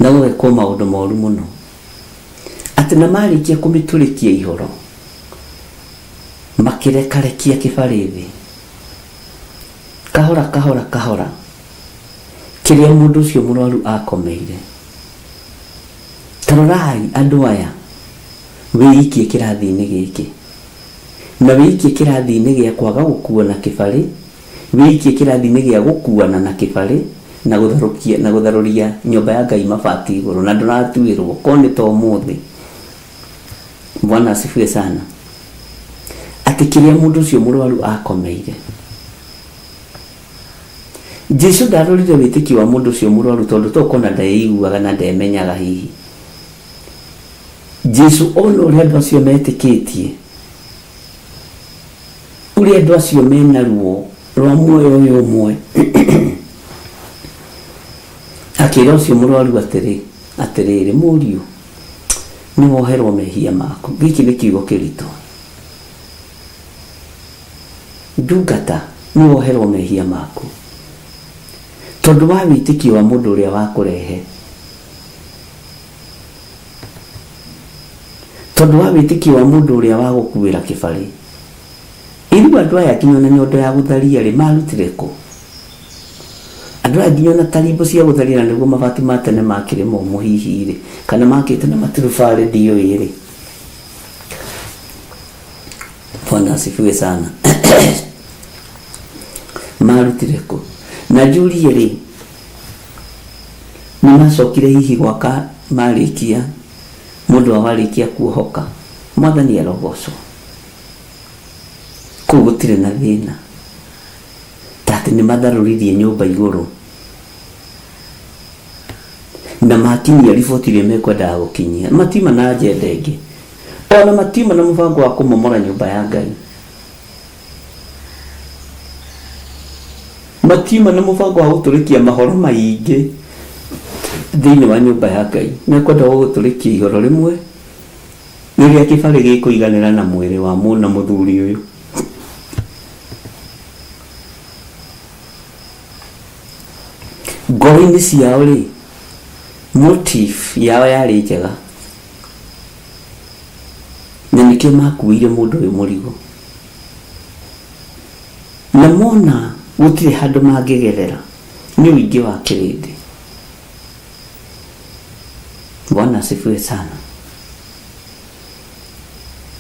na gũgekwo maũndũ moru mũno. Atĩ na marĩkia kũmĩtũrĩkia ihoro, makĩrekarekia kĩbarĩ thĩ. Kahora kahora kahora, kĩrĩa mũndũ ũcio mũrwaru akomeire. Ta rorai andũ aya, wĩikie kĩrathi-inĩ gĩkĩ. Na wĩikie kĩrathi-inĩ gĩa kwaga gũkuo na kĩbarĩ, wĩikie kĩrathi-inĩ gĩa gũkuana na kĩbarĩ, na gũtharũkia na gũtharũria nyũmba ya Ngai mabati igũrũ, na ndũratuĩrwo, korwo nĩ ta ũmũthĩ. Bwana asifiwe sana. Atĩ kĩrĩa mũndũ ũcio mũrwaru akomeire. Jesu ndarorire wĩtĩkio wa mũndũ ũcio mũrwaru tondũ tokona ndeiguaga na ndemenyaga hihi. Jesu ona ũrĩa andũ acio metĩkĩtie, ũrĩa andũ acio mena ruo rwa muoyo ũyũ ũmwe, akĩra ũcio mũrwaru atĩrĩ, atĩrĩrĩ mũriũ, nĩ woherwo mehia maku. Gĩkĩ nĩ kiugo kĩritũ. Ndungata, nĩ woherwo mehia maku. Tondũ wa wĩtĩkio wa mũndũ ũrĩa wakũrehe. Tondũ wa wĩtĩkio wa mũndũ ũrĩa wagũkuĩra kĩbarĩ. Ĩrĩu andũ aya nginya ona nyondo ya gũtharia rĩ, marutire kũ? Andũ aya nginya ona tarimbo cia gũtharia na nĩguo mabati ma tene makĩrĩ momũ hihi rĩ, kana makĩte na maturubarĩ ndiũĩ rĩ. Bwana asifiwe sana. Marutire kũ? Na njũrie rĩ, nĩ macokire hihi gwaka marĩkia, mũndũ wao arĩkia kuohoka, Mwathani arogocwo. Kũu gũtirĩ na thĩna. Ta atĩ nĩ matharũririe nyũmba igũrũ. Na makinyia riboti ĩrĩa mekwendaga gũkinyia. Matiuma na agenda ĩngĩ. Ona matiuma na mũbango wa kũmomora nyũmba ya Ngai. Matiuma na mũbango wa gũtũrĩkia mahoro maingĩ thĩinĩ wa nyũmba ya Ngai. Mekwenda gũtũrĩkia ihoro rĩmwe rĩrĩa kĩbarĩ gĩkũiganĩra na mwĩrĩ wa na mũthuri ũyũ. Ngoro-inĩ ciao rĩ, motive yao yarĩ njega. Na nĩkĩo makuĩire mũndũ ũyũ mũrigo. Na mona gũtirĩ handũ mangĩgerera nĩ ũingĩ wa kĩrĩndĩ. Bwana asifiwe sana.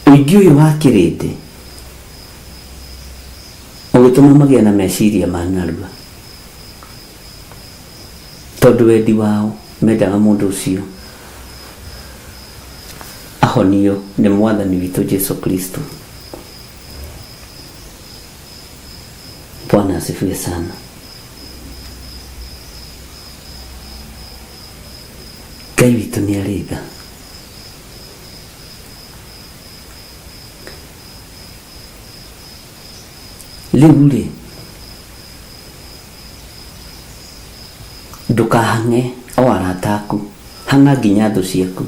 Ũingĩ ũyũ wa kĩrĩndĩ ũgĩtũma magĩe na meciria ma narua. Tondũ wendi wao mendaga mũndũ ũcio ahonio nĩ Mwathani witũ Jesu Kristo. Bwana asifiwe sana. Ngai witũ nĩ arĩ tha. Rĩu rĩ, ndũkahang'e o arata aku, hang'a nginya thũ ciaku.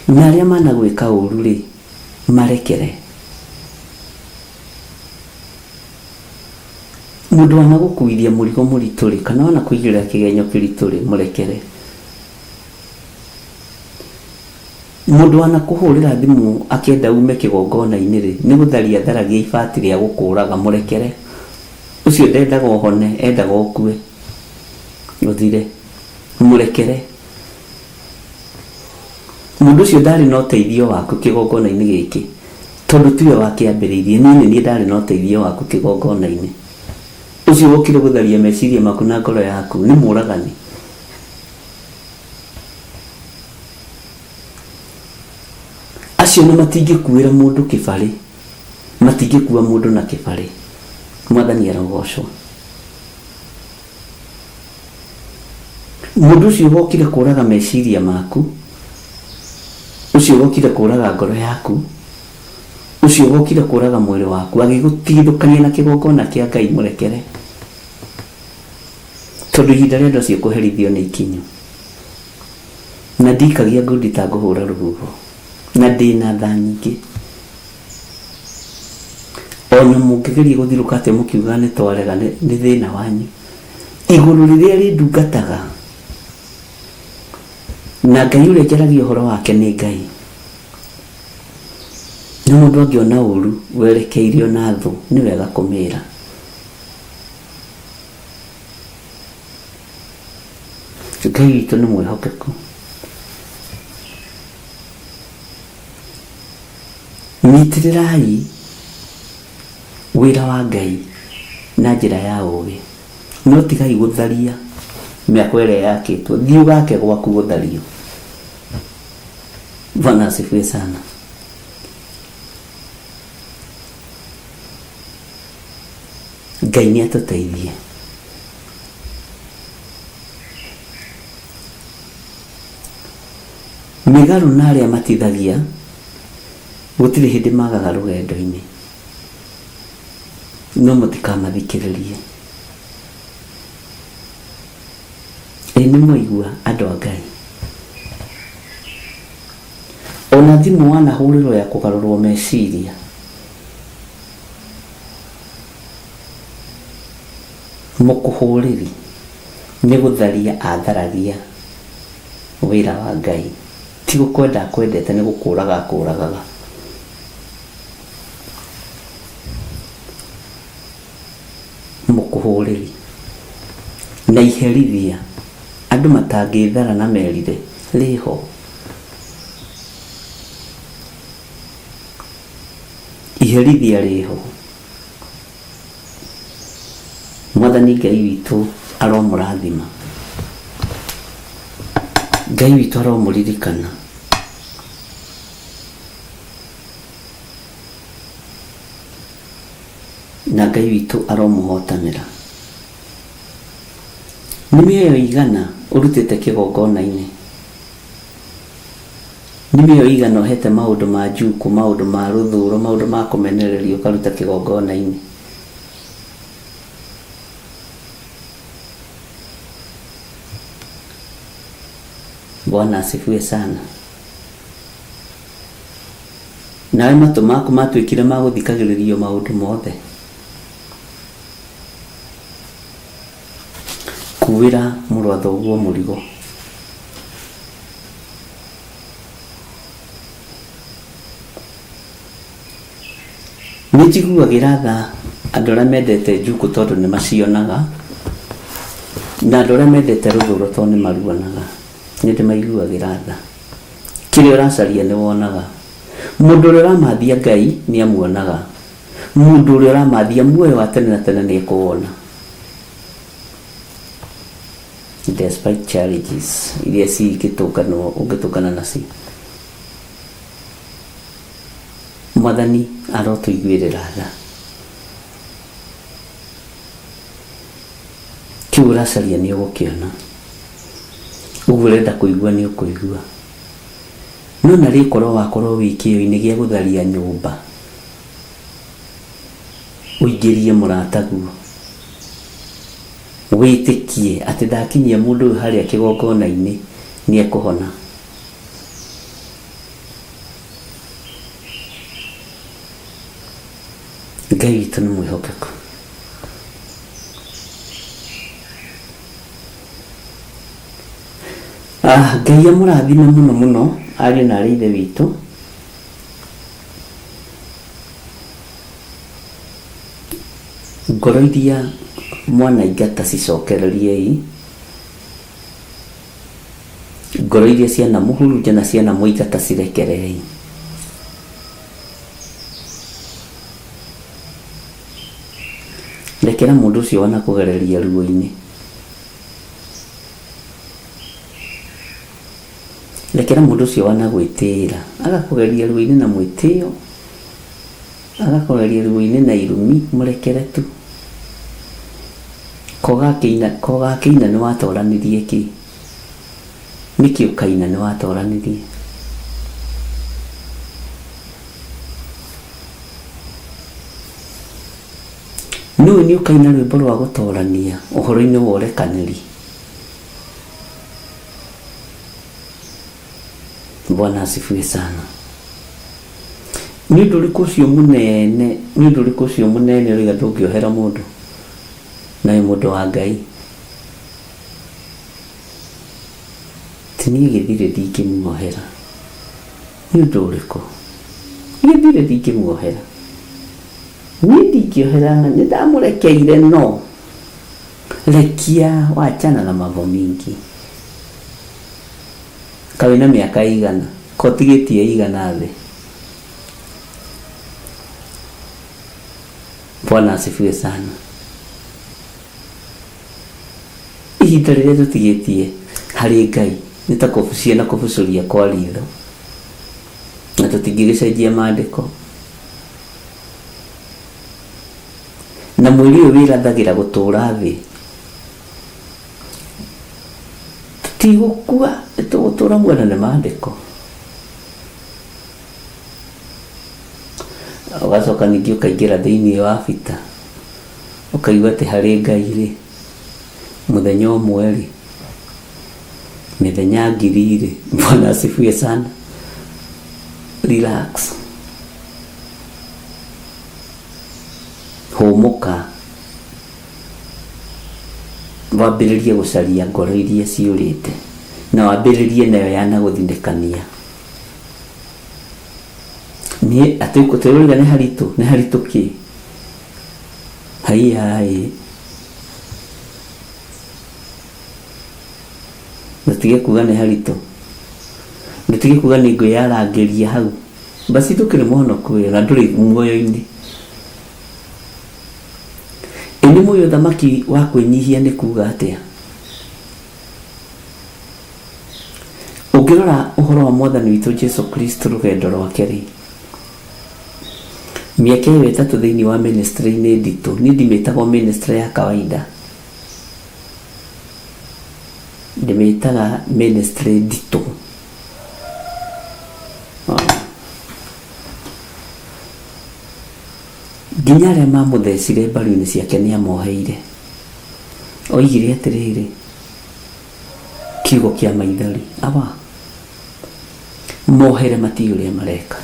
Na arĩa managwĩka ũru rĩ, marekere. Mũndũ wanagũkuithia mũrigo mũritũ rĩ, kana wanakũigĩrĩra kĩgenyo kĩritũ rĩ, mũrekere. Mũndũ wanakũhũrĩra thimũ akĩenda ume kĩgongona-inĩ rĩ, nĩ gũtharia atharagia ibati rĩa gũkũraga, mũrekere. Ũcio ndendaga ũhone, endaga ũkue, ũthire. Mũrekere. Mũndũ ũcio ndarĩ na ũteithio waku kĩgongona-inĩ gĩkĩ, tondũ tiwe wakĩambĩrĩirie, niĩ nĩ niĩ ndarĩ na ũteithio waku kĩgongona-inĩ. Ũcio wokire gũtharia meciria maku na ngoro yaku nĩ mũragani. Acio ona matingĩkuĩra mũndũ kĩbarĩ, matingĩkua mũndũ na kĩbarĩ. Mwathani arogocwo. Mũndũ ũcio wokire kũraga meciria maku, ũcio wokire kũraga ngoro yaku, ũcio wokire kũraga mwĩrĩ waku, agĩgũtigithũkania na kĩgongona kĩa Ngai, mũrekere. Tondũ ihinda rĩa andũ acio kũherithio nĩ ikinyu. Na ndikagia ngundi ta ngũhũra rũhuho, na ndĩ na tha nyingĩ. Ona mũngĩgeria gũthirũka atĩa mũkiugaga nĩ twarega, nĩ thĩna wanyu. Igũrũ rĩrĩa rĩndungataga, na Ngai ũrĩa njaragia ũhoro wake nĩ Ngai. Na mũndũ angĩona ũru werekeirio na thũ, nĩ wega kũmĩra. Ngai witũ nĩ mwĩhokeku. Nyitĩrĩrai wĩra wa Ngai na njĩra ya ũũgĩ, no tigai gũtharia mĩako ĩrĩa yakĩtwo. Thiĩ ũgake gwaku gũthario. Bwana asifiwe sana. Ngai nĩ atũteithie. Mĩgarũ na arĩa matithagia gũtirĩ hĩndĩ magaga rũgendo-inĩ, no mũtikamathikĩrĩrie. Ĩ nĩ mwaigua andũ a Ngai? Ona thimũ wanahũrĩrwo ya kũgarũrwo meciria, mũkũhũrĩri nĩ gũtharia atharagia wĩra wa Ngai, ti gũkwenda akwendete nĩ gũkũraga akũragaga. Mũkũhũrĩri na iherithia andũ matangĩthara na merire rĩho. Iherithia rĩho. Mwathani Ngai witũ aromũrathima. Ngai witũ aromũririkana. Na Ngai witũ aromũhotanĩra. Nĩ mĩoyo ĩigana ũrutĩte kĩgongona-inĩ? Nĩ mĩoyo ĩigana ũhete maũndũ ma njukũ, maũndũ ma rũthũro, maũndũ ma kũmenererio ũkaruta kĩgongona-inĩ? Bwana asifiwe sana. Nawe matũ maku matuĩkire ma gũthikagĩrĩrio maũndũ mothe. Kuĩra mũrũ wa thoguo mũrigo. Nĩ njiguagĩra tha andũ arĩa mendete njukũ tondũ nĩ macionaga, na andũ arĩa mendete rũthũro tondũ nĩ maruonaga. Nĩ ndĩmaiguagĩra tha. Kĩrĩa ũracaria nĩ wonaga. Mũndũ ũrĩa ũramathia Ngai nĩ amuonaga. Mũndũ ũrĩa ũramathia muoyo wa tene na tene nĩ ekũwona. Despite challenges iria cingĩtũnganwo ũngĩtũngana nacio. Mwathani arotũiguĩrĩra tha. Kĩu ũracaria nĩ ũgũkĩona. Ũguo ũrenda kũigua nĩ ũkũigua. No narĩ korwo wakorwo wĩ kĩyo-inĩ gĩa gũtharia nyũmba, ũingĩrie mũrataguo, wĩtĩkie atĩ ndakinyia mũndũ ũyũ harĩa kĩgongona-inĩ nĩ ekũhona. Ngai witũ nĩ mwĩhokeku. Ah, Ngai amũrathime mũno mũno ariũ na arĩ ithe witũ. Ngoro iria mwanaingata cicokereriei, ngoro iria cianamũhurunja na cianamũingata cirekerei. Rekera mũndũ ũcio wanakũgereria ruo-inĩ. Rekera mũndũ ũcio wanagwĩtĩĩra, agakũgeria ruo-inĩ na mwĩtĩo, agakũgeria ruo-inĩ na irumi, mũrekere tu. Ko gakĩina nĩ watoranirie kĩ? Nĩkĩ ũkaina nĩ watoranirie? Nĩũĩ nĩ ũkaina rwĩmbo rwa gũtorania ũhoro-inĩ wa ũrekanĩri? Bwana asifiwe sana. Nĩ ũndũ ũrĩkũ ũcio mũnene, nĩ ũndũ ũrĩkũ ũcio mũnene ũraiga ndũngĩohera mũndũ na wĩ mũndũ wa Ngai? Ti niĩ gĩthirĩ ndingĩmuohera. Nĩ ũndũ ũrĩkũ? Gĩthirĩ ndingĩmuohera. Niĩ ndingĩohera, nĩ ndamũrekeire no rekia wachana na mambo mingi. Kaĩ wĩna mĩaka ĩigana? Ko ũtigĩtie ĩigana thĩ? Bwana asifiwe sana. Ihinda rĩrĩa tũtigĩtie harĩ Ngai nĩ ta kũbucia na kũbucũria kwa ritho, na tũtingĩgĩcenjia maandĩko. Na mwĩrĩ ũyũ wĩrathagĩra gũtũra thĩ, tũtigũkua, nĩtũgũtũra muoyo na nĩ maandĩko. Ũgacoka ningĩ ũkaingĩra thĩinĩ wa bita, ũkaigua atĩ harĩ Ngai rĩ, mũthenya ũmwe rĩ, mĩthenya ngiri rĩ, Bwana asifiwe sana. Relax. Hũmũka. Wambĩrĩrie gũcaria ngoro iria ciũrĩte, na wambĩrĩrie nayo yanagũthinĩkania. Niĩ atĩ tũrauga nĩ haritũ, nĩ haritũ kĩ? Haiya ĩ. Ndũtige kuga nĩ haritũ. Ndũtige kuga nĩ ngwĩyarangĩria hau. Basi ndũkĩrĩ mũhonoku ĩ, na ndũrĩ muoyo-inĩ. Ĩ nĩ mũĩ ũthamaki wa kwĩnyihia nĩ kuga atĩa? Ũngĩrora ũhoro wa Mwathani witũ Jesu Kristo rũgendo rwake-rĩ, mĩaka ĩyo ĩtatũ thĩinĩ wa ministry-inĩ nditũ, niĩ ndimĩtaga o ministry ya kawaida, ndĩmĩtaga ministry nditũ. Nginya arĩa mamũthecire mbaru-inĩ ciake nĩamoheire. Oigire atĩrĩrĩ, kiugo kĩa maithori, Awa, mohere matiũĩ ũrĩa mareka.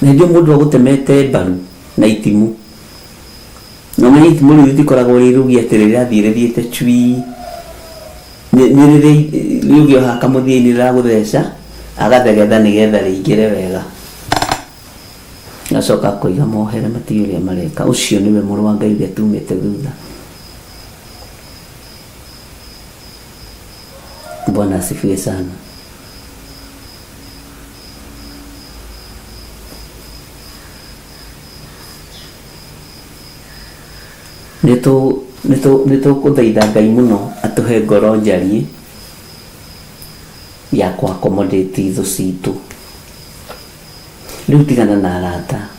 Na hĩndĩ ĩyo mũndũ agũtemete mbaru na itimũ, na ũmenye itimũ rĩu rĩtikoragwo rĩ rũgi atĩ rĩrathiĩ rĩthiĩte cui, nĩ rĩrĩ rĩũgĩ o haha kamũthia-inĩ rĩragũtheca, agathegetha nĩgetha rĩingĩre wega. Agacoka akoiga mohere matiũĩ ũrĩa mareka. Ũcio nĩwe mũrũ wa Ngai ũrĩa tumĩte thutha. Bwana asifiwe sana. Nĩ tũkũthaitha Ngai mũno atũhe ngoro njariĩ ya kũ accommodate thũ citũ. Rĩu tigana na arata.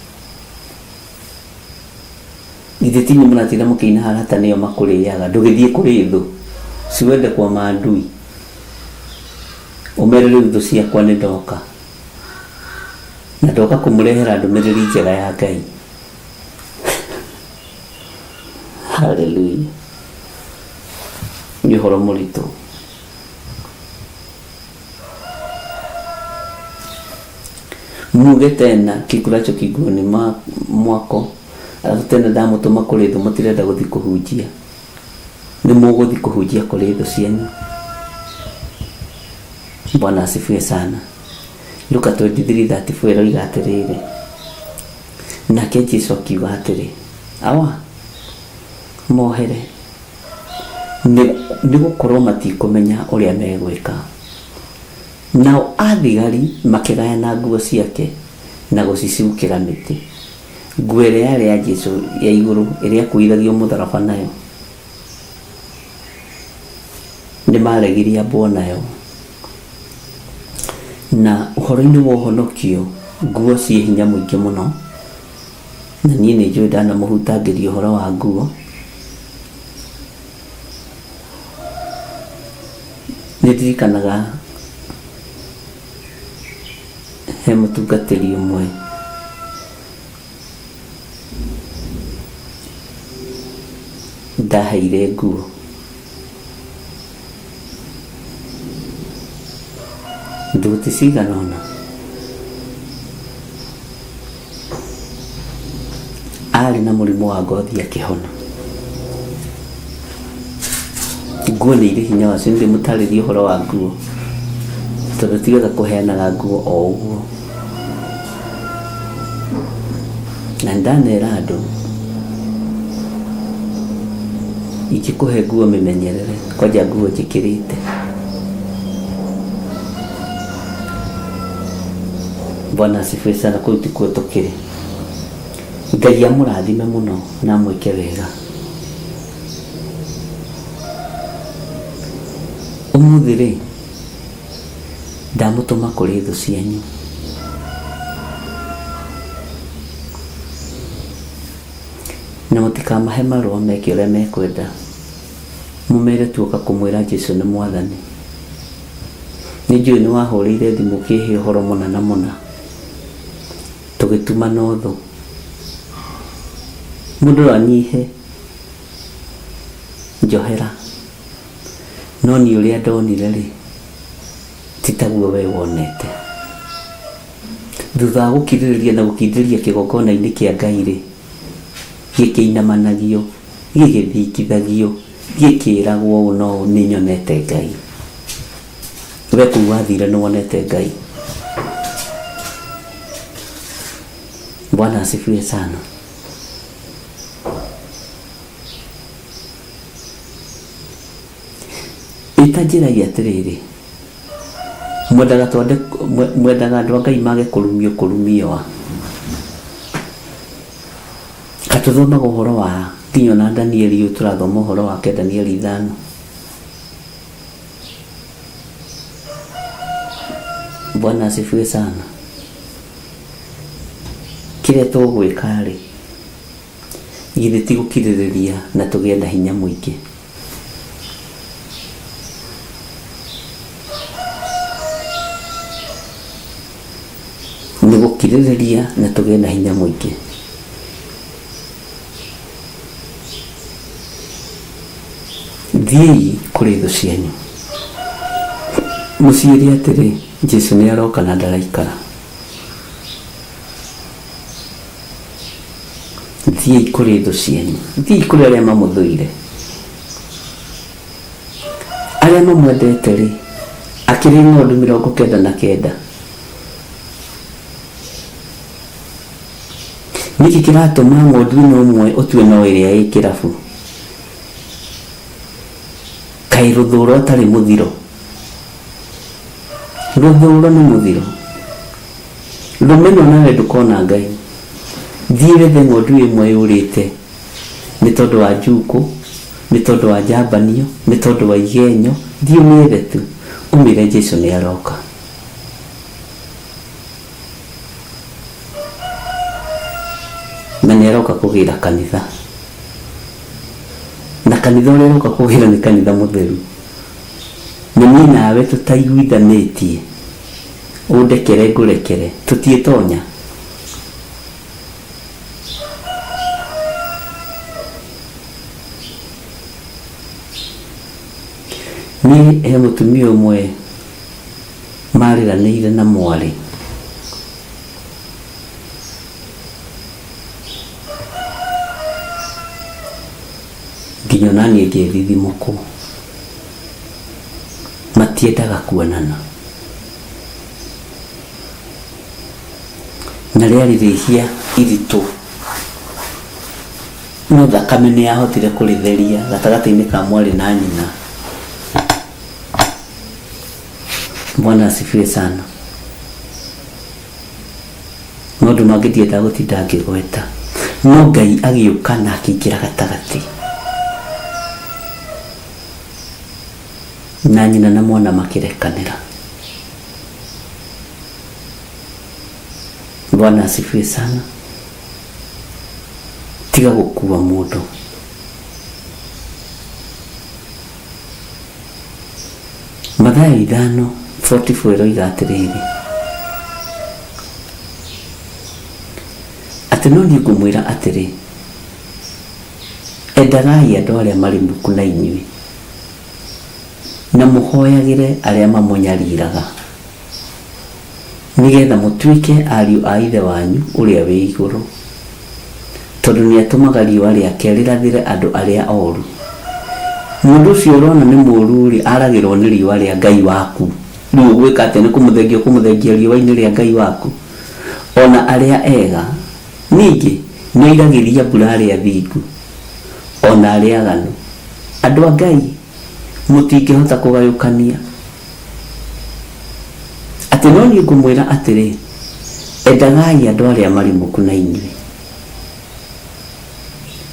Githĩ ti inyuĩ mũratinda mũkĩina arata nĩo makũrĩaga, ndũgĩthiĩ kũrĩ thũ, si uende kwa maadui. Ũmere rĩu thũ ciakwa nĩ ndoka, na ndoka kũmũrehera ndũmĩrĩri njega ya Ngai. Hallelujah. Nĩ ũhoro mũritũ. Muge tena kikuracho kiguoni mwako arafu tena ndamũtũma kũrĩ thũ mũtirenda gũthiĩ kũhunjia. Nĩ mũgũthiĩ kũhunjia kũrĩ thũ cianyu. Bwana asifiwe sana. Luka 23:34 ĩroiga atĩrĩrĩ, nake Jesu akiuga atĩrĩ, awa mohere nĩ gũkorwo matikũmenya ũrĩa megwĩka. Nao athigari makĩgayana nguo ciake na gũcicukĩra mĩtĩ. Nguo ĩrĩa yarĩ ya Jesu ya igũrũ ĩrĩa akuithagio mũtharaba nayo nĩ maregire ambwo nayo. Na ũhoro-inĩ wa ũhonokio nguo ciĩ hinya mũingĩ mũno, na niĩ nĩ njũĩ ndanamũhutangĩria ũhoro wa nguo. Nĩ ndirikanaga he mũtungatĩri ũmwe ndaheire nguo nduti cigana ũna, arĩ na mũrimũ wa ngothi akĩhona. Nguo nĩ irĩ hinya wacio, nĩ ndĩmũtarĩrie ũhoro wa nguo tondũ ti wega kũheanaga nguo o ũguo. Na ndanera andũ ingĩkũhe nguo mĩmenyerere, kwanja nguo njĩkĩrĩte. Bwana asifiwe sana. Kũu tikuo tũkĩrĩ. Ngai amũrathime mũno na amwĩke wega. Ũmũthĩ rĩ, ndamũtũma kũrĩ thũ cianyu. Na mũtikamahe marũa meke ũrĩa mekwenda, mũmere tuoka kũmwĩra Jesu nĩ mwathani. Nĩ njũĩ nĩ wahũrĩire thimũ ũkĩhe ũhoro mũna na mũna, tũgĩtumana ũthũ. Mũndũ no anyihe njohera, no niĩ ũrĩa ndonire rĩ ti taguo we wonete. Thutha wa gũkirĩrĩria na gũkindĩria kĩgongona-inĩ kĩa Ngai rĩ, gĩkĩinamanagio, gĩgĩthingithagio, gĩkĩragwo ũũ na ũũ, nĩ nyonete Ngai. We kũu wathire nĩ wonete Ngai. Bwana asifiwe sana. Ĩta njĩra atĩrĩrĩ, mwendaga andũ a Ngai mage kũrumio kũrumio a katũthomaga ũhoro wa nginya ona Danieli ũyũ tũrathoma ũhoro wake Danieli 5. Bwana asifiwe sana. Kĩrĩa tũgwĩka rĩ, githĩ ti gũkirĩrĩria na tũgĩe na hinya mũingĩ. Nĩ gũkirĩrĩria na tũgĩe na hinya mũingĩ. Thiĩi kũrĩ thũ cianyu, mũciĩre atĩrĩ, Jesu nĩ aroka na ndaraikara. Thiĩi kũrĩ thũ cianyu, thiĩi kũrĩ arĩa mamũthũire. Arĩa mamwendete rĩ, akĩrĩ ng'ondu 99. Nĩkĩ kĩratũma ng'ondu ĩno ĩmwe ũtue no ĩrĩa ĩ kĩrabu? Kaĩ rũthũũro atarĩ mũthiro? Rũthũũro nĩ mũthiro. Rũmena nawe ndũkona Ngai. Thiĩ wethe ng'ondu ĩmwe yũrĩte nĩ tondũ wa njukũ, nĩ tondũ wa njambanio, nĩ tondũ wa igenyo. Thiĩ ũmĩethe tu, ũmĩre Jesu nĩ aroka. Na nĩ aroka kũgĩra kanitha. Na kanitha ũrĩa aroka kũgĩra nĩ kanitha mũtheru. Nĩ niĩ nawe tũtaiguithanĩtie, ũndekere ngũrekere, tũtiĩtonya. Niĩ he mũtumia ũmwe marĩranĩire na mwarĩ. Nginya ona niĩ ngĩthithimũkwo. Matiendaga kuonana. Na rĩarĩ rĩhia iritũ, no thakame nĩ yahotire kũrĩtheria gatagatĩ-inĩ ka mwarĩ na nyina. Bwana asifiwe sana. Maũndũ mangĩ ndiendaga gũtinda ngĩgweta. No Ngai agĩũka na akĩingĩra gatagatĩ. Na nyina na mwana makĩrekanĩra. Bwana asifiwe sana. Tiga gũkua mũndũ. Mathayo 5:44 ĩroiga atĩrĩrĩ, atĩ no niĩ ngũmwĩra atĩrĩ, endagai andũ arĩa marĩ muku na inyuĩ, na mũhoyagĩre arĩa mamũnyariraga, nĩgetha mũtuĩke ariũ a Ithe wanyu ũrĩa wĩ igũrũ, tondũ nĩatũmaga riũa rĩake rĩrathĩre andũ arĩa oru. Mũndũ ũcio ũrona nĩ mũũru-rĩ, aragĩrwo nĩ riũa rĩa Ngai waku. Rĩu ũgwĩka atĩa? Nĩ kũmũthengia ũkũmũthengia riũa-inĩ rĩa Ngai waku? O na arĩa ega. Ningĩ nĩoiragĩria mbura arĩa athingu, o na arĩa aganu. Andũ a Ngai, mũtingĩhota kũgayũkania. Atĩ no niĩ ngũmwĩra atĩrĩ, endagai andũ arĩa marĩ muku na inyuĩ,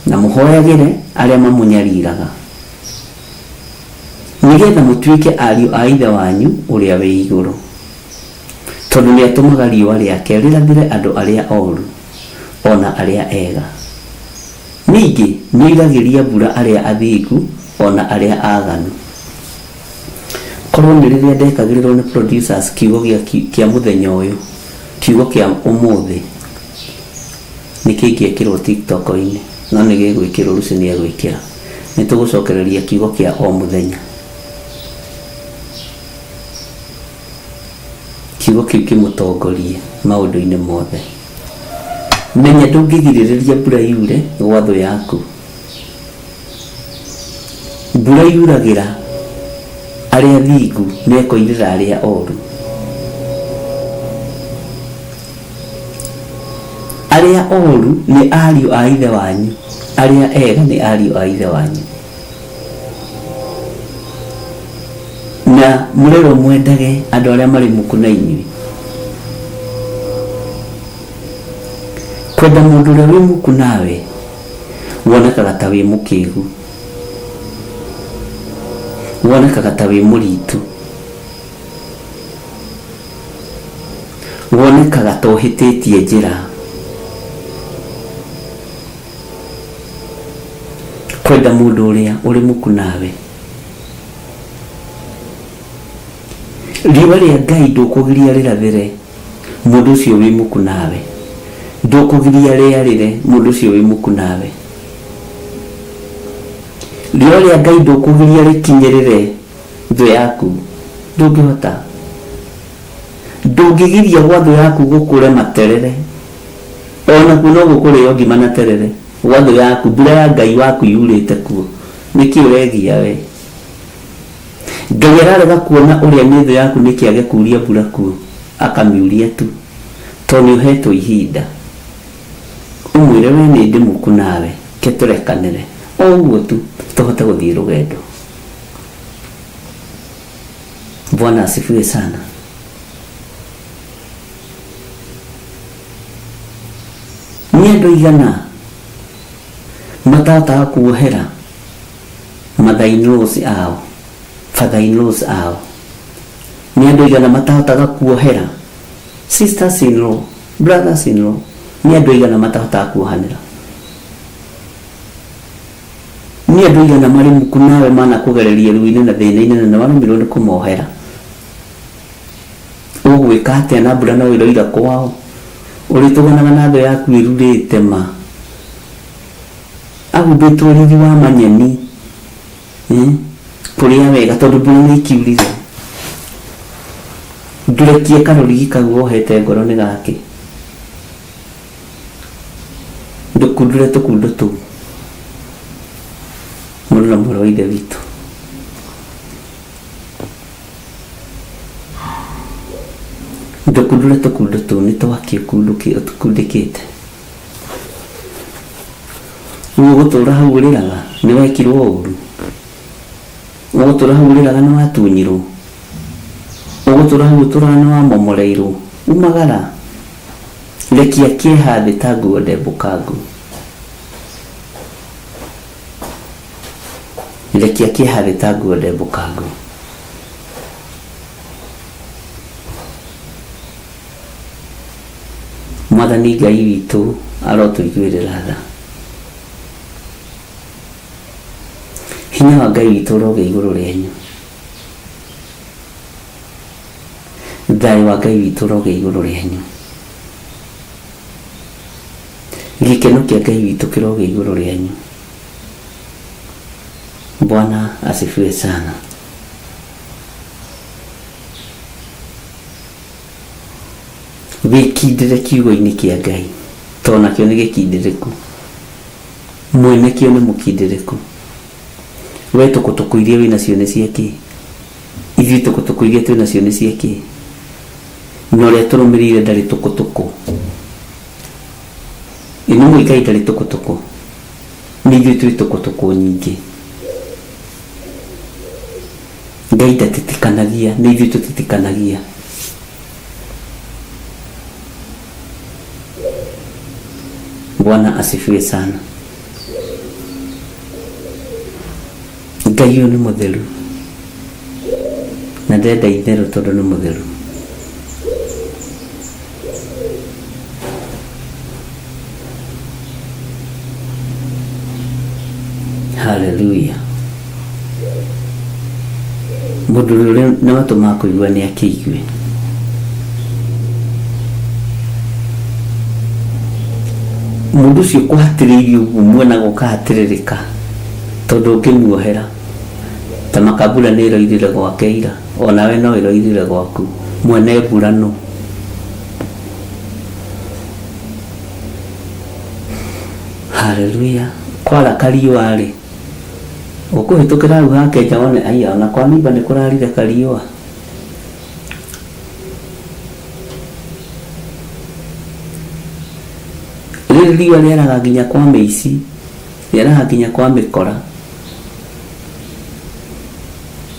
na mũhoyagĩre arĩa mamũnyariraga, nĩgetha mũtuĩke ariũ a Ithe wanyu ũrĩa wĩ igũrũ, tondũ nĩatũmaga riũa rĩake rĩrathĩre andũ arĩa oru o na arĩa ega. Ningĩ nĩoiragĩria mbura arĩa athingu o na arĩa aaganu. Korwo nĩ rĩrĩa ndekagĩrĩrwo nĩ producers kiugo gĩa kĩa mũthenya ũyũ, kiugo kĩa ũmũthĩ nĩ kĩngĩekĩrwo TikTok-inĩ, no nĩ gĩgwĩkĩrwo Lucy nĩ egwĩkĩra. Nĩ tũgũcokereria kiugo kĩa o mũthenya. Kiugo kĩu kĩmũtongorie maũndũ-inĩ mothe. Menya ndũngĩgirĩrĩria mbura yure gwa thũ yaku. Mbura yuragĩra arĩa athingu na ĩkoirĩra arĩa oru. Arĩa oru nĩ ariũ a ithe wanyu, arĩa ega nĩ ariũ a ithe wanyu. Na mũrerwo mwendage andũ arĩa marĩ muku na inyuĩ. Kwenda mũndũ ũrĩa wĩ muku nawe wonekaga ta wĩ mũkĩgu, wonekaga ta wĩ mũritu, wonekaga ta ũhĩtĩtie njĩra. Kwenda mũndũ ũrĩa ũrĩ muku nawe. Riũa rĩa Ngai ndũkũgiria rĩrathĩre mũndũ ũcio wĩ muku nawe. Ndũkũgiria rĩarĩre mũndũ ũcio wĩ muku nawe. Riũa rĩa Ngai ndũkũgiria rĩkinyĩrĩre thũ yaku. Ndũngĩhota. Ndũngĩgiria gwa thũ yaku gũkũre materere. Onakuo no gũkũrĩo ngima na terere. Gwa thũ yaku, mbura ya Ngai waku yurĩte kuo. Nĩkĩ ũregia we? Ngai ararega kuona ũrĩa nĩ thũ yaku nĩkĩ age kuria mbura kuo? Akamiuria tu. Tondũ nĩ ũhetwo ihinda. Ũmwĩre we nĩ ndĩ muku nawe, ke tũrekanĩre. O ũguo tu, tũhote gũthiĩ rũgendo. Bwana asifiwe sana. Nĩ andũ aigana matahotaga kuohera mother-in-laws ao, father-in-laws ao? Nĩ andũ aigana matahotaga kuohera sisters-in-law, brothers-in-law? Nĩ andũ aigana matahotaga kuohanĩra? Nĩ andũ aigana marĩ muku nawe manakũgereria ruo-inĩ na thĩna-inĩ na nĩwaremirwo nĩ kũmohera? Ũgwĩka atĩa na mbura no ĩroira kwao? Ũrĩtũganaga na thũ yaku ĩrurĩte ma? Ahumbĩtwo riri wa manyeni eh, kũrĩa wega tondũ mbura nĩ ĩkiurire. Ndũrekie karũrigi kau wohete ngoro nĩ gake. Ndũkundure tũkundo tũu. Mũrũ na mwarĩ wa Ithe witũ. Ndũkundũre tũkundo tũu nĩ twakĩ ũtũkundĩkĩte. Rĩu ũgũtũra hau ũrĩraga nĩ wekirwo ũru. Ũgũtũra hau ũrĩraga nĩ watunyirwo. Ũgũtũra hau ũtũraga nĩ wamomoreirwo. Umagara. Rekia kĩeha thĩ ta nguo ndembũkangu. Rekia kĩeha thĩ ta nguo ndembũkangu. Mwathani Ngai witũ arotũiguĩrĩra tha. Hinya wa Ngai witũ ũrogĩa igũrũ rĩanyu. Thayũ wa Ngai witũ ũrogĩa igũrũ rĩanyu. Gĩkeno kĩa Ngai witũ kĩrogĩa igũrũ rĩanyu. Bwana asifiwe sana. Wĩkindĩre kiugo-inĩ kĩa Ngai, tondũ nakĩo nĩ gĩkindĩrĩku. Mwene kĩo nĩ mũkindĩrĩku. We tũkũtũkũ iria wĩ nacio nĩ cia kĩ? Ithuĩ tũkũtũkũ iria twĩ nacio nĩ cia kĩ? Na ũrĩa tũrũmĩrĩire ndarĩ tũkũtũkũ. Ĩ nĩ mũĩ Ngai ndarĩ tũkũtũkũ? Nĩ ithuĩ twĩ tũkũtũkũ nyingĩ. Ngai ndatitikanagia, nĩ ithuĩ tũtitikanagia. Bwana asifiwe sana. Ngai ũyũ nĩ mũtheru na ndenda itherũ tondũ nĩ mũtheru. Haleluya. Mũndũ ũrĩa ũrĩ na matũ ma kũigua nĩ akĩigue. Mũndũ ũcio ũkũhatĩrĩirio ũguo muonaga ũkahatĩrĩrĩka tondũ ũngĩmuohera ta makabura nĩ ĩroirire gwake ira onawe no ĩroirire gwaku mwene mbura nũ? Haleluya. Kwara kariũa rĩ, ũkũhĩtũkĩra hau ha Kenja wone aiya ona kwa Mimba nĩ kũrarire kariũa. Rĩrĩ riũa rĩaraga nginya kwa mĩici, rĩaraga nginya kwa mĩkora.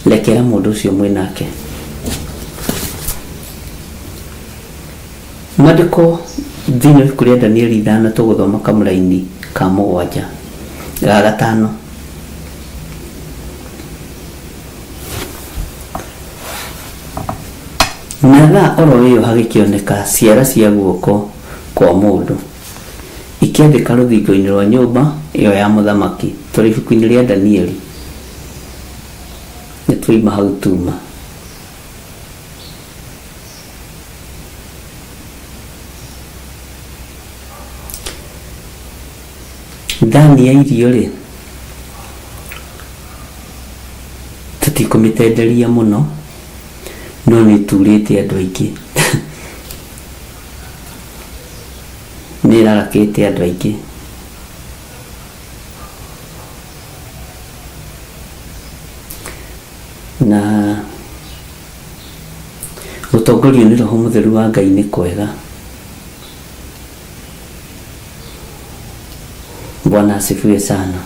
Rekera mũndũ ũcio mwĩ nake. Maandĩko thĩinĩ wa ibuku rĩa Danieli ithano tũgũthoma kamũraini ka mũgwanja ga gatano. Na thaa oro ĩyo hagĩkĩoneka ciara cia guoko kwa mũndũ ikĩambĩka rũthingo-inĩ rwa nyũmba ĩyo ya mũthamaki. Tũrĩ ibuku-inĩ rĩa Danieli, nĩ twoima hau tuma. Thani ya irio rĩ, tũtikũmĩtenderia mũno, no nĩ ĩturĩte andũ aingĩ. Nĩ ĩrarakĩte andũ aingĩ. Na gũtongorio nĩ Roho Mũtheru wa Ngai nĩ kwega. Bwana asifiwe sana.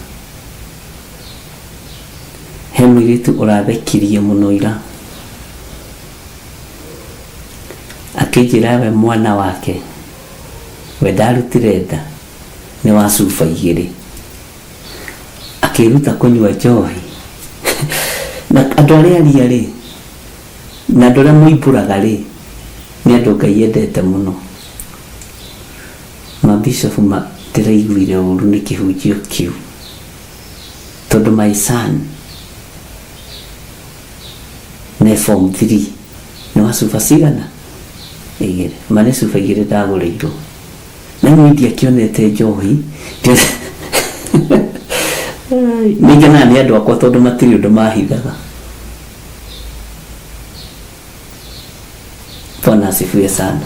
He mũirĩtu ũrathekirie mũno ira akĩnjĩra we mwana wake we ndarutire nda nĩ wa cuba igĩrĩ akĩruta kũnyua njohi na andũ arĩa aria rĩ na andũ arĩa moimbũraga rĩ nĩ andũ Ngai endete mũno. Mabishopu ma ndĩraiguire ũru nĩ kĩhunjio kĩu tondũ my son ne form 3 nĩ wa cuba cigana igĩrĩ ma nĩ cuba igĩrĩ ndagũrĩirwo na niĩ ndiakĩonete njohi nĩ ngenaga nĩ andũ akwa tondũ matirĩ ũndũ mahithaga. Bwana asifiwe sana.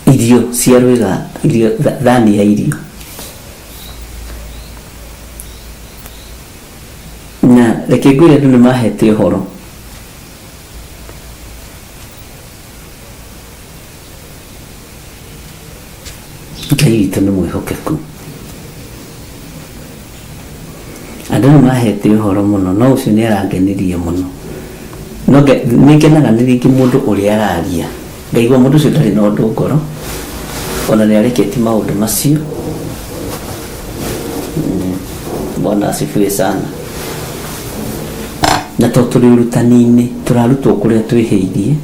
Irio cia rwĩga, irio, thani ya irio. Reke ngwĩre andũ nĩ mahete ũhoro. Ngai witũ nĩ mwĩhokeku. Andũ nĩ mahete ũhoro mũno, no ũcio nĩ arangenirie mũno. No nĩ ngenaga nĩ rĩngĩ mũndũ ũrĩa araria. Ngaigua mũndũ ũcio ndarĩ na ũndũ ngoro, ona nĩ areketie maũndũ macio. Bwana asifiwe sana. Na to tũrĩ ũrutani-inĩ, tũrarutwo kũrĩa twĩhĩirie,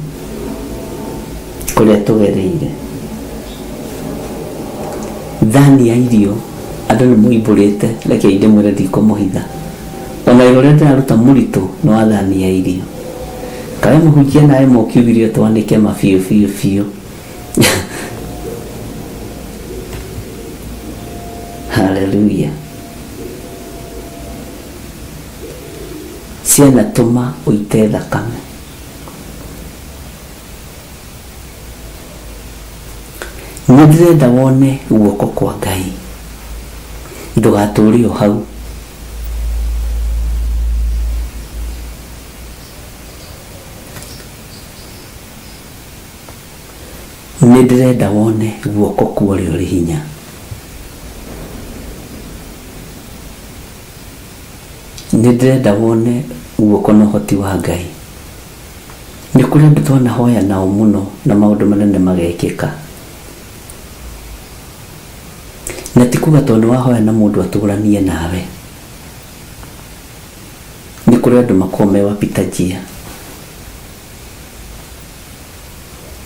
kũrĩa tũgereire. Thani ya irio, andũ nĩ moimbũrĩte, rekei ndĩmwĩre ndikũmũhitha. Ona wĩra ũrĩa ndĩraruta mũritũ nĩ wa thani ya irio. Kawe mũhunjia nawe mokiugire twanĩke ma biũ biũ biũ. Hallelujah. Cianatũma ũite thakame. Nĩ ndĩrenda wone guoko kwa Ngai. Ndũgatũre o hau. Nĩ ndĩrenda wone guoko kwa ũrĩa ũrĩ hinya. Nĩ ndĩrenda wone guoko na ũhoti wa Ngai. Nĩ kũrĩ andũ twanahoya nao mũno na maũndũ manene magekĩka. Na ti kuga tondũ nĩ wahoya na mũndũ atũranie nawe. Nĩ kũrĩ andũ makoragwo me wapita njia.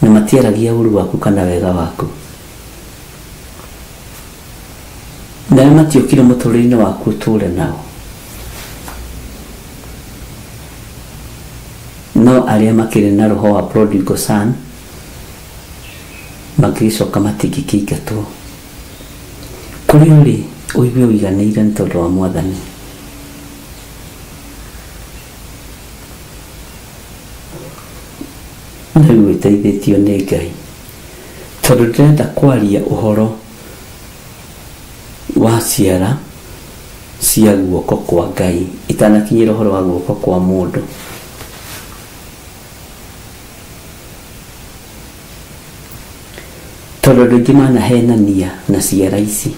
Na matiaragia ũru waku kana wega waku. Nawe matiokire mũtũrĩre-inĩ waku ũtũre nao. No arĩa makĩrĩ na roho wa prodigal son mangĩgĩcoka matingĩkĩingatwo. Kũrĩa ũrĩ ũigue ũiganĩire nĩ tondũ wa Mwathani. Na rĩu wĩteithĩtio nĩ Ngai. Tondũ ndĩrenda kwaria ũhoro wa ciara cia guoko kwa Ngai itanakinyĩra ũhoro wa guoko kwa mũndũ. Tondũ andũ aingĩ manahenania na ciara ici.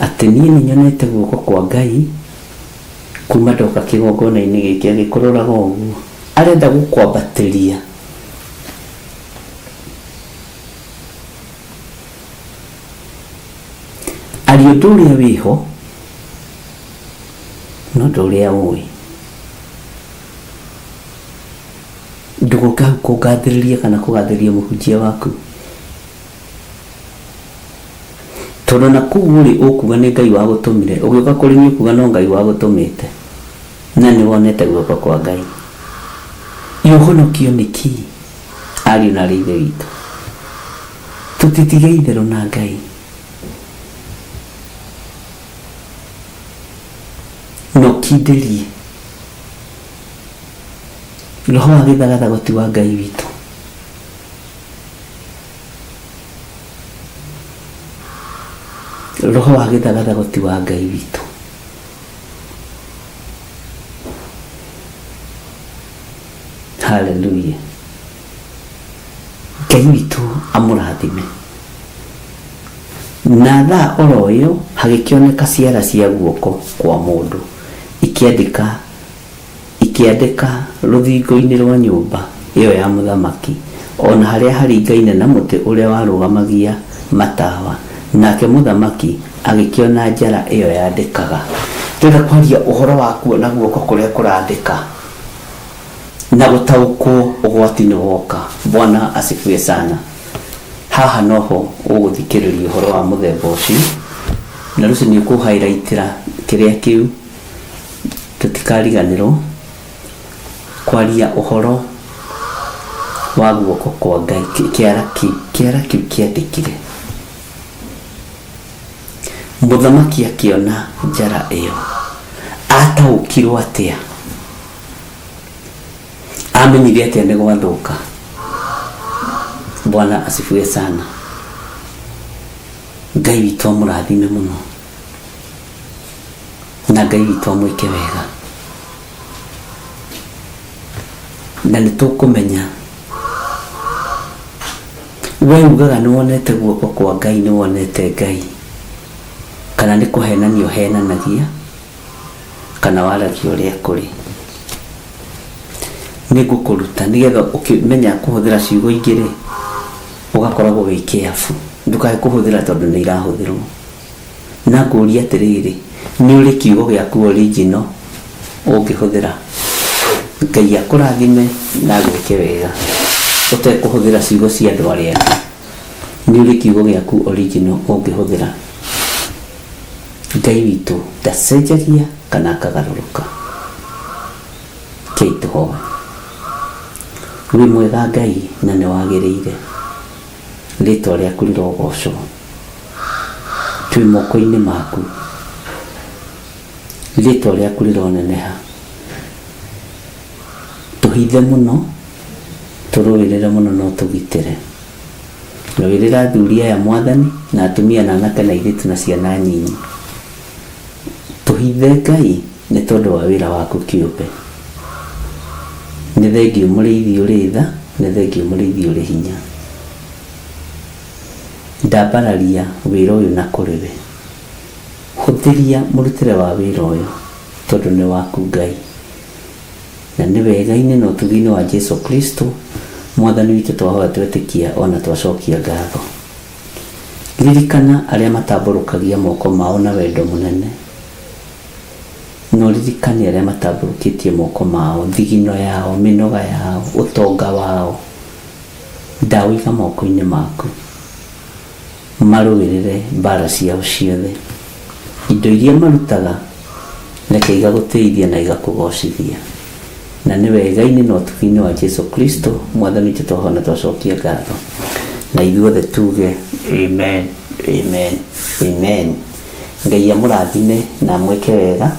Atĩ niĩ nĩ nyonete guoko kwa Ngai kuma ndoka kĩgongona-inĩ gĩkĩ agĩkũroraga ũguo. Arenda gũkwambatĩria. Aria ũndũ ũrĩa wĩho, no ũndũ ũrĩa ũĩ. Ndũgoke hau kũngathĩrĩria kana kũgathĩrĩria mũhunjia waku. Tondũ na kũu ũrĩ ũkuga nĩ Ngai wagũtũmire, ũgĩũka kũrĩ niĩ ũkuga no Ngai wagũtũmĩte. Na nĩ wonete guoko kwa Ngai. Ĩ ũhonokio nĩ kĩ? Ariũ na aarĩ a Ithe witũ, tũtitige itherũ na Ngai. Na ũkindĩrie. Roho wa gĩthagathago ti wa Ngai witũ. Roho wa gĩthagathago ti wa Ngai witũ. Hallelujah. Ngai witũ amũrathime. Na thaa oro ĩyo hagĩkĩoneka ciara cia guoko kwa mũndũ ikĩandĩka ikĩandĩka rũthingo-inĩ rwa nyũmba ĩyo ya mũthamaki, o na harĩa haringaine na mũtĩ ũrĩa warũgamagia matawa, nake mũthamaki agĩkĩona njara ĩyo yandĩkaga. Ndĩrenda kwaria ũhoro wa kuona guoko kũrĩa kũrandĩka na gũtaũkwo ũgwati nĩ woka. Bwana asifiwe sana. Haha noho ũgũthikĩrĩria ũhoro wa mũthemba ũcio, na rũciũ nĩ ũkũ highlight kĩrĩa kĩu, tũtikariganĩrwo kwaria ũhoro wa guoko kwa Ngai, kĩara kĩu, kĩara kĩu kĩandĩkire. Mũthamaki akĩona njara ĩyo, ataũkirwo atĩa? Amenyire atĩa nĩ gwathũka? Bwana asifiwe sana. Ngai witũ amũrathime mũno. Na Ngai witũ amwĩke wega. Na nĩ tũkũmenya we ugaga nĩ wonete guoko kwa Ngai, nĩ wonete Ngai, kana nĩ kũhenania ũhenanagia, kana waragia ũrĩa kũrĩ. Nĩ ngũkũruta nĩgetha ũkĩmenya kũhũthĩra ciugo ingĩ rĩ, ũgakoragwo wĩ careful, ndũkae kũhũthĩra tondũ nĩ irahũthĩrwo. Na ngũria atĩrĩrĩ, nĩ ũrĩ kiugo gĩaku original ũngĩhũthĩra? Ngai akũrathime na agwĩke wega ũtekũhũthĩra ciugo cia andũ arĩa angĩ. Nĩ ũrĩ kiugo gĩaku original ũngĩhũthĩra? Ngai witũ ndacenjagia kana akagarũrũka. Kei tũhoe. Wĩ mwega Ngai na nĩ wagĩrĩire, rĩtwa rĩaku rĩrogocwo. Twĩ moko-inĩ maku, rĩtwa rĩaku rĩroneneha. Tũhithe mũno, tũrũĩrĩre mũno na ũtũgitĩre. Rũĩrĩra athuri aya Mwathani, na atumia na anake na airĩtu na ciana nyinyi. Tũhithe Ngai nĩ tondũ wa wĩra waku kĩũmbe. Nĩ thengiũ mũrĩithi ũrĩ tha, nĩ thengiũ mũrĩithi ũrĩ hinya. Ndambararia wĩra ũyũ na kũrĩ we. Hũthĩria mũrutĩre wa wĩra ũyũ tondũ nĩ waku Ngai. Na nĩ wega-inĩ na ũtugi-inĩ wa Jesu Kristo Mwathani witũ twahoya twetĩkia ona twacokia ngatho. Ririkana arĩa matambũrũkagia moko mao na wendo mũnene. Na ũririkane arĩa matambũrũkĩtie moko mao, thigino yao, mĩnoga yao, ũtonga wao. Ndaũiga moko-inĩ maku. Marũĩrĩre mbara ciao ciothe. Indo iria marutaga reke igagũtĩithia na igakũgocithia. Na nĩ wega-inĩ na ũtugi-inĩ wa Jesu Kristo Mwathani witũ twahoya na twacokia ngatho. Na ithuothe tuge amen, amen, amen. Ngai amũrathime na amwĩke wega,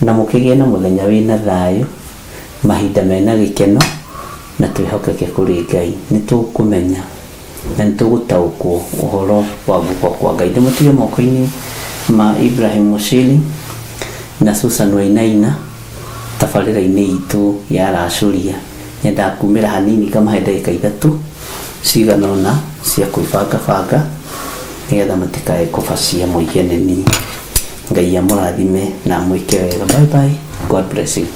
na mũkĩgĩe na mũthenya wĩna thayũ, mahinda mena gĩkeno, na twĩhokeke kũrĩ Ngai. Nĩ tũkũmenya na nĩ tũgũtaũkwo ũhoro wa guoko kwa Ngai. Ndĩmũtige moko-inĩ ma Ibrahim Mushiri na Susan Wainaina tabarĩra-inĩ itũ ya Racũria. Nyendaga kumĩra hanini ngamahe ndagĩka ithatũ cigana ũna cia kwĩbangabanga nĩgetha matikae kũbacia moige nĩ niĩ. Ngai amũrathime na amwĩke wega. Bye bye. God bless you.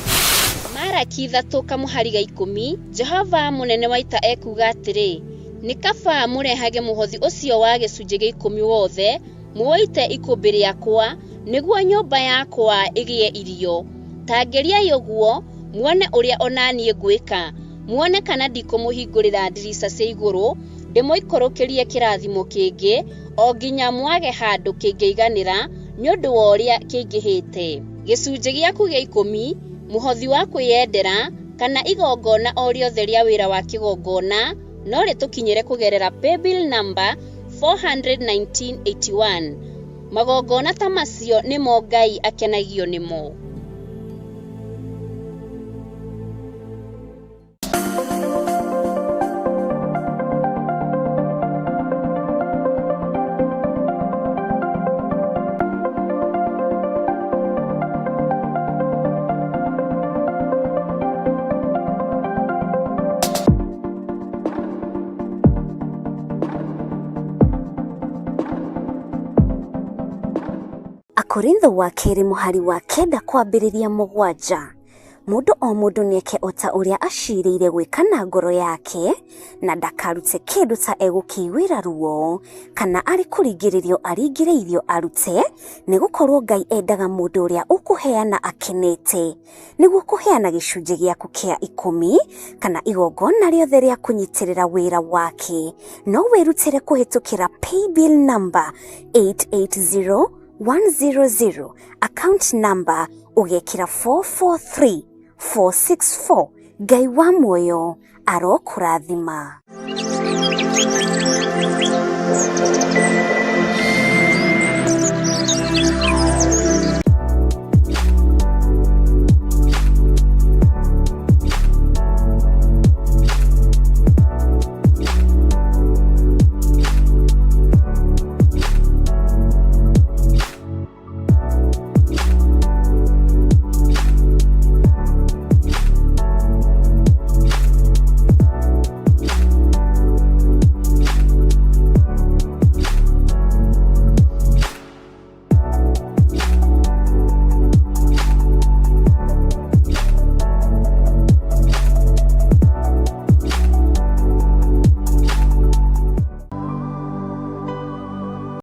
Maraki 3 kamũhari ga ikũmi, Jehova mũnene wa ita ekuuga atĩrĩ, Nĩ kaba mũrehage mũhothi ũcio wa gĩcunjĩ gĩa ikũmi wothe, mũũite ikũmbĩ rĩakwa, nĩguo nyũmba yakwa ĩgĩe irio. Ta ngeriai ũguo, muone ũrĩa o na niĩ ngwĩka, muone kana ndikũmũhingũrĩra ndirica cia igũrũ, ndĩmũikũrũkĩrie kĩrathimo kĩngĩ, o nginya mwage handũ kĩngĩiganĩra nĩ ũndũ wa ũrĩa kĩingĩhĩte. Gĩcunjĩ gĩaku gĩa ikũmi, mũhothi wa kwĩyendera, kana igongona o rĩothe rĩa wĩra wa kĩgongona, no rĩtũkinyĩre kũgerera paybill number 41981. Magongona ta macio nĩmo Ngai akenagio nĩmo. Akorintho wa kerĩ mũhari wa kenda kwambĩrĩria mũgwanja. Mũndũ o mũndũ nĩeke o ta ũrĩa acirĩire gwĩka na ngoro yake, na ndakarute kĩndũ ta egũkĩiguĩra ruo, kana arĩ kũringĩrĩrio aringĩrĩirio arute, nĩgũkorwo Ngai endaga mũndũ ũrĩa ũkũheana akenete. Nĩguo kũheana gĩcunjĩ gĩaku kĩa ikũmi, kana igongona rĩothe rĩa kũnyitĩrĩra wĩra wake, no wĩrutĩre kũhĩtũkĩra paybill number 880100, account number ũgekĩra 443464. Ngai wa muoyo arokũrathima.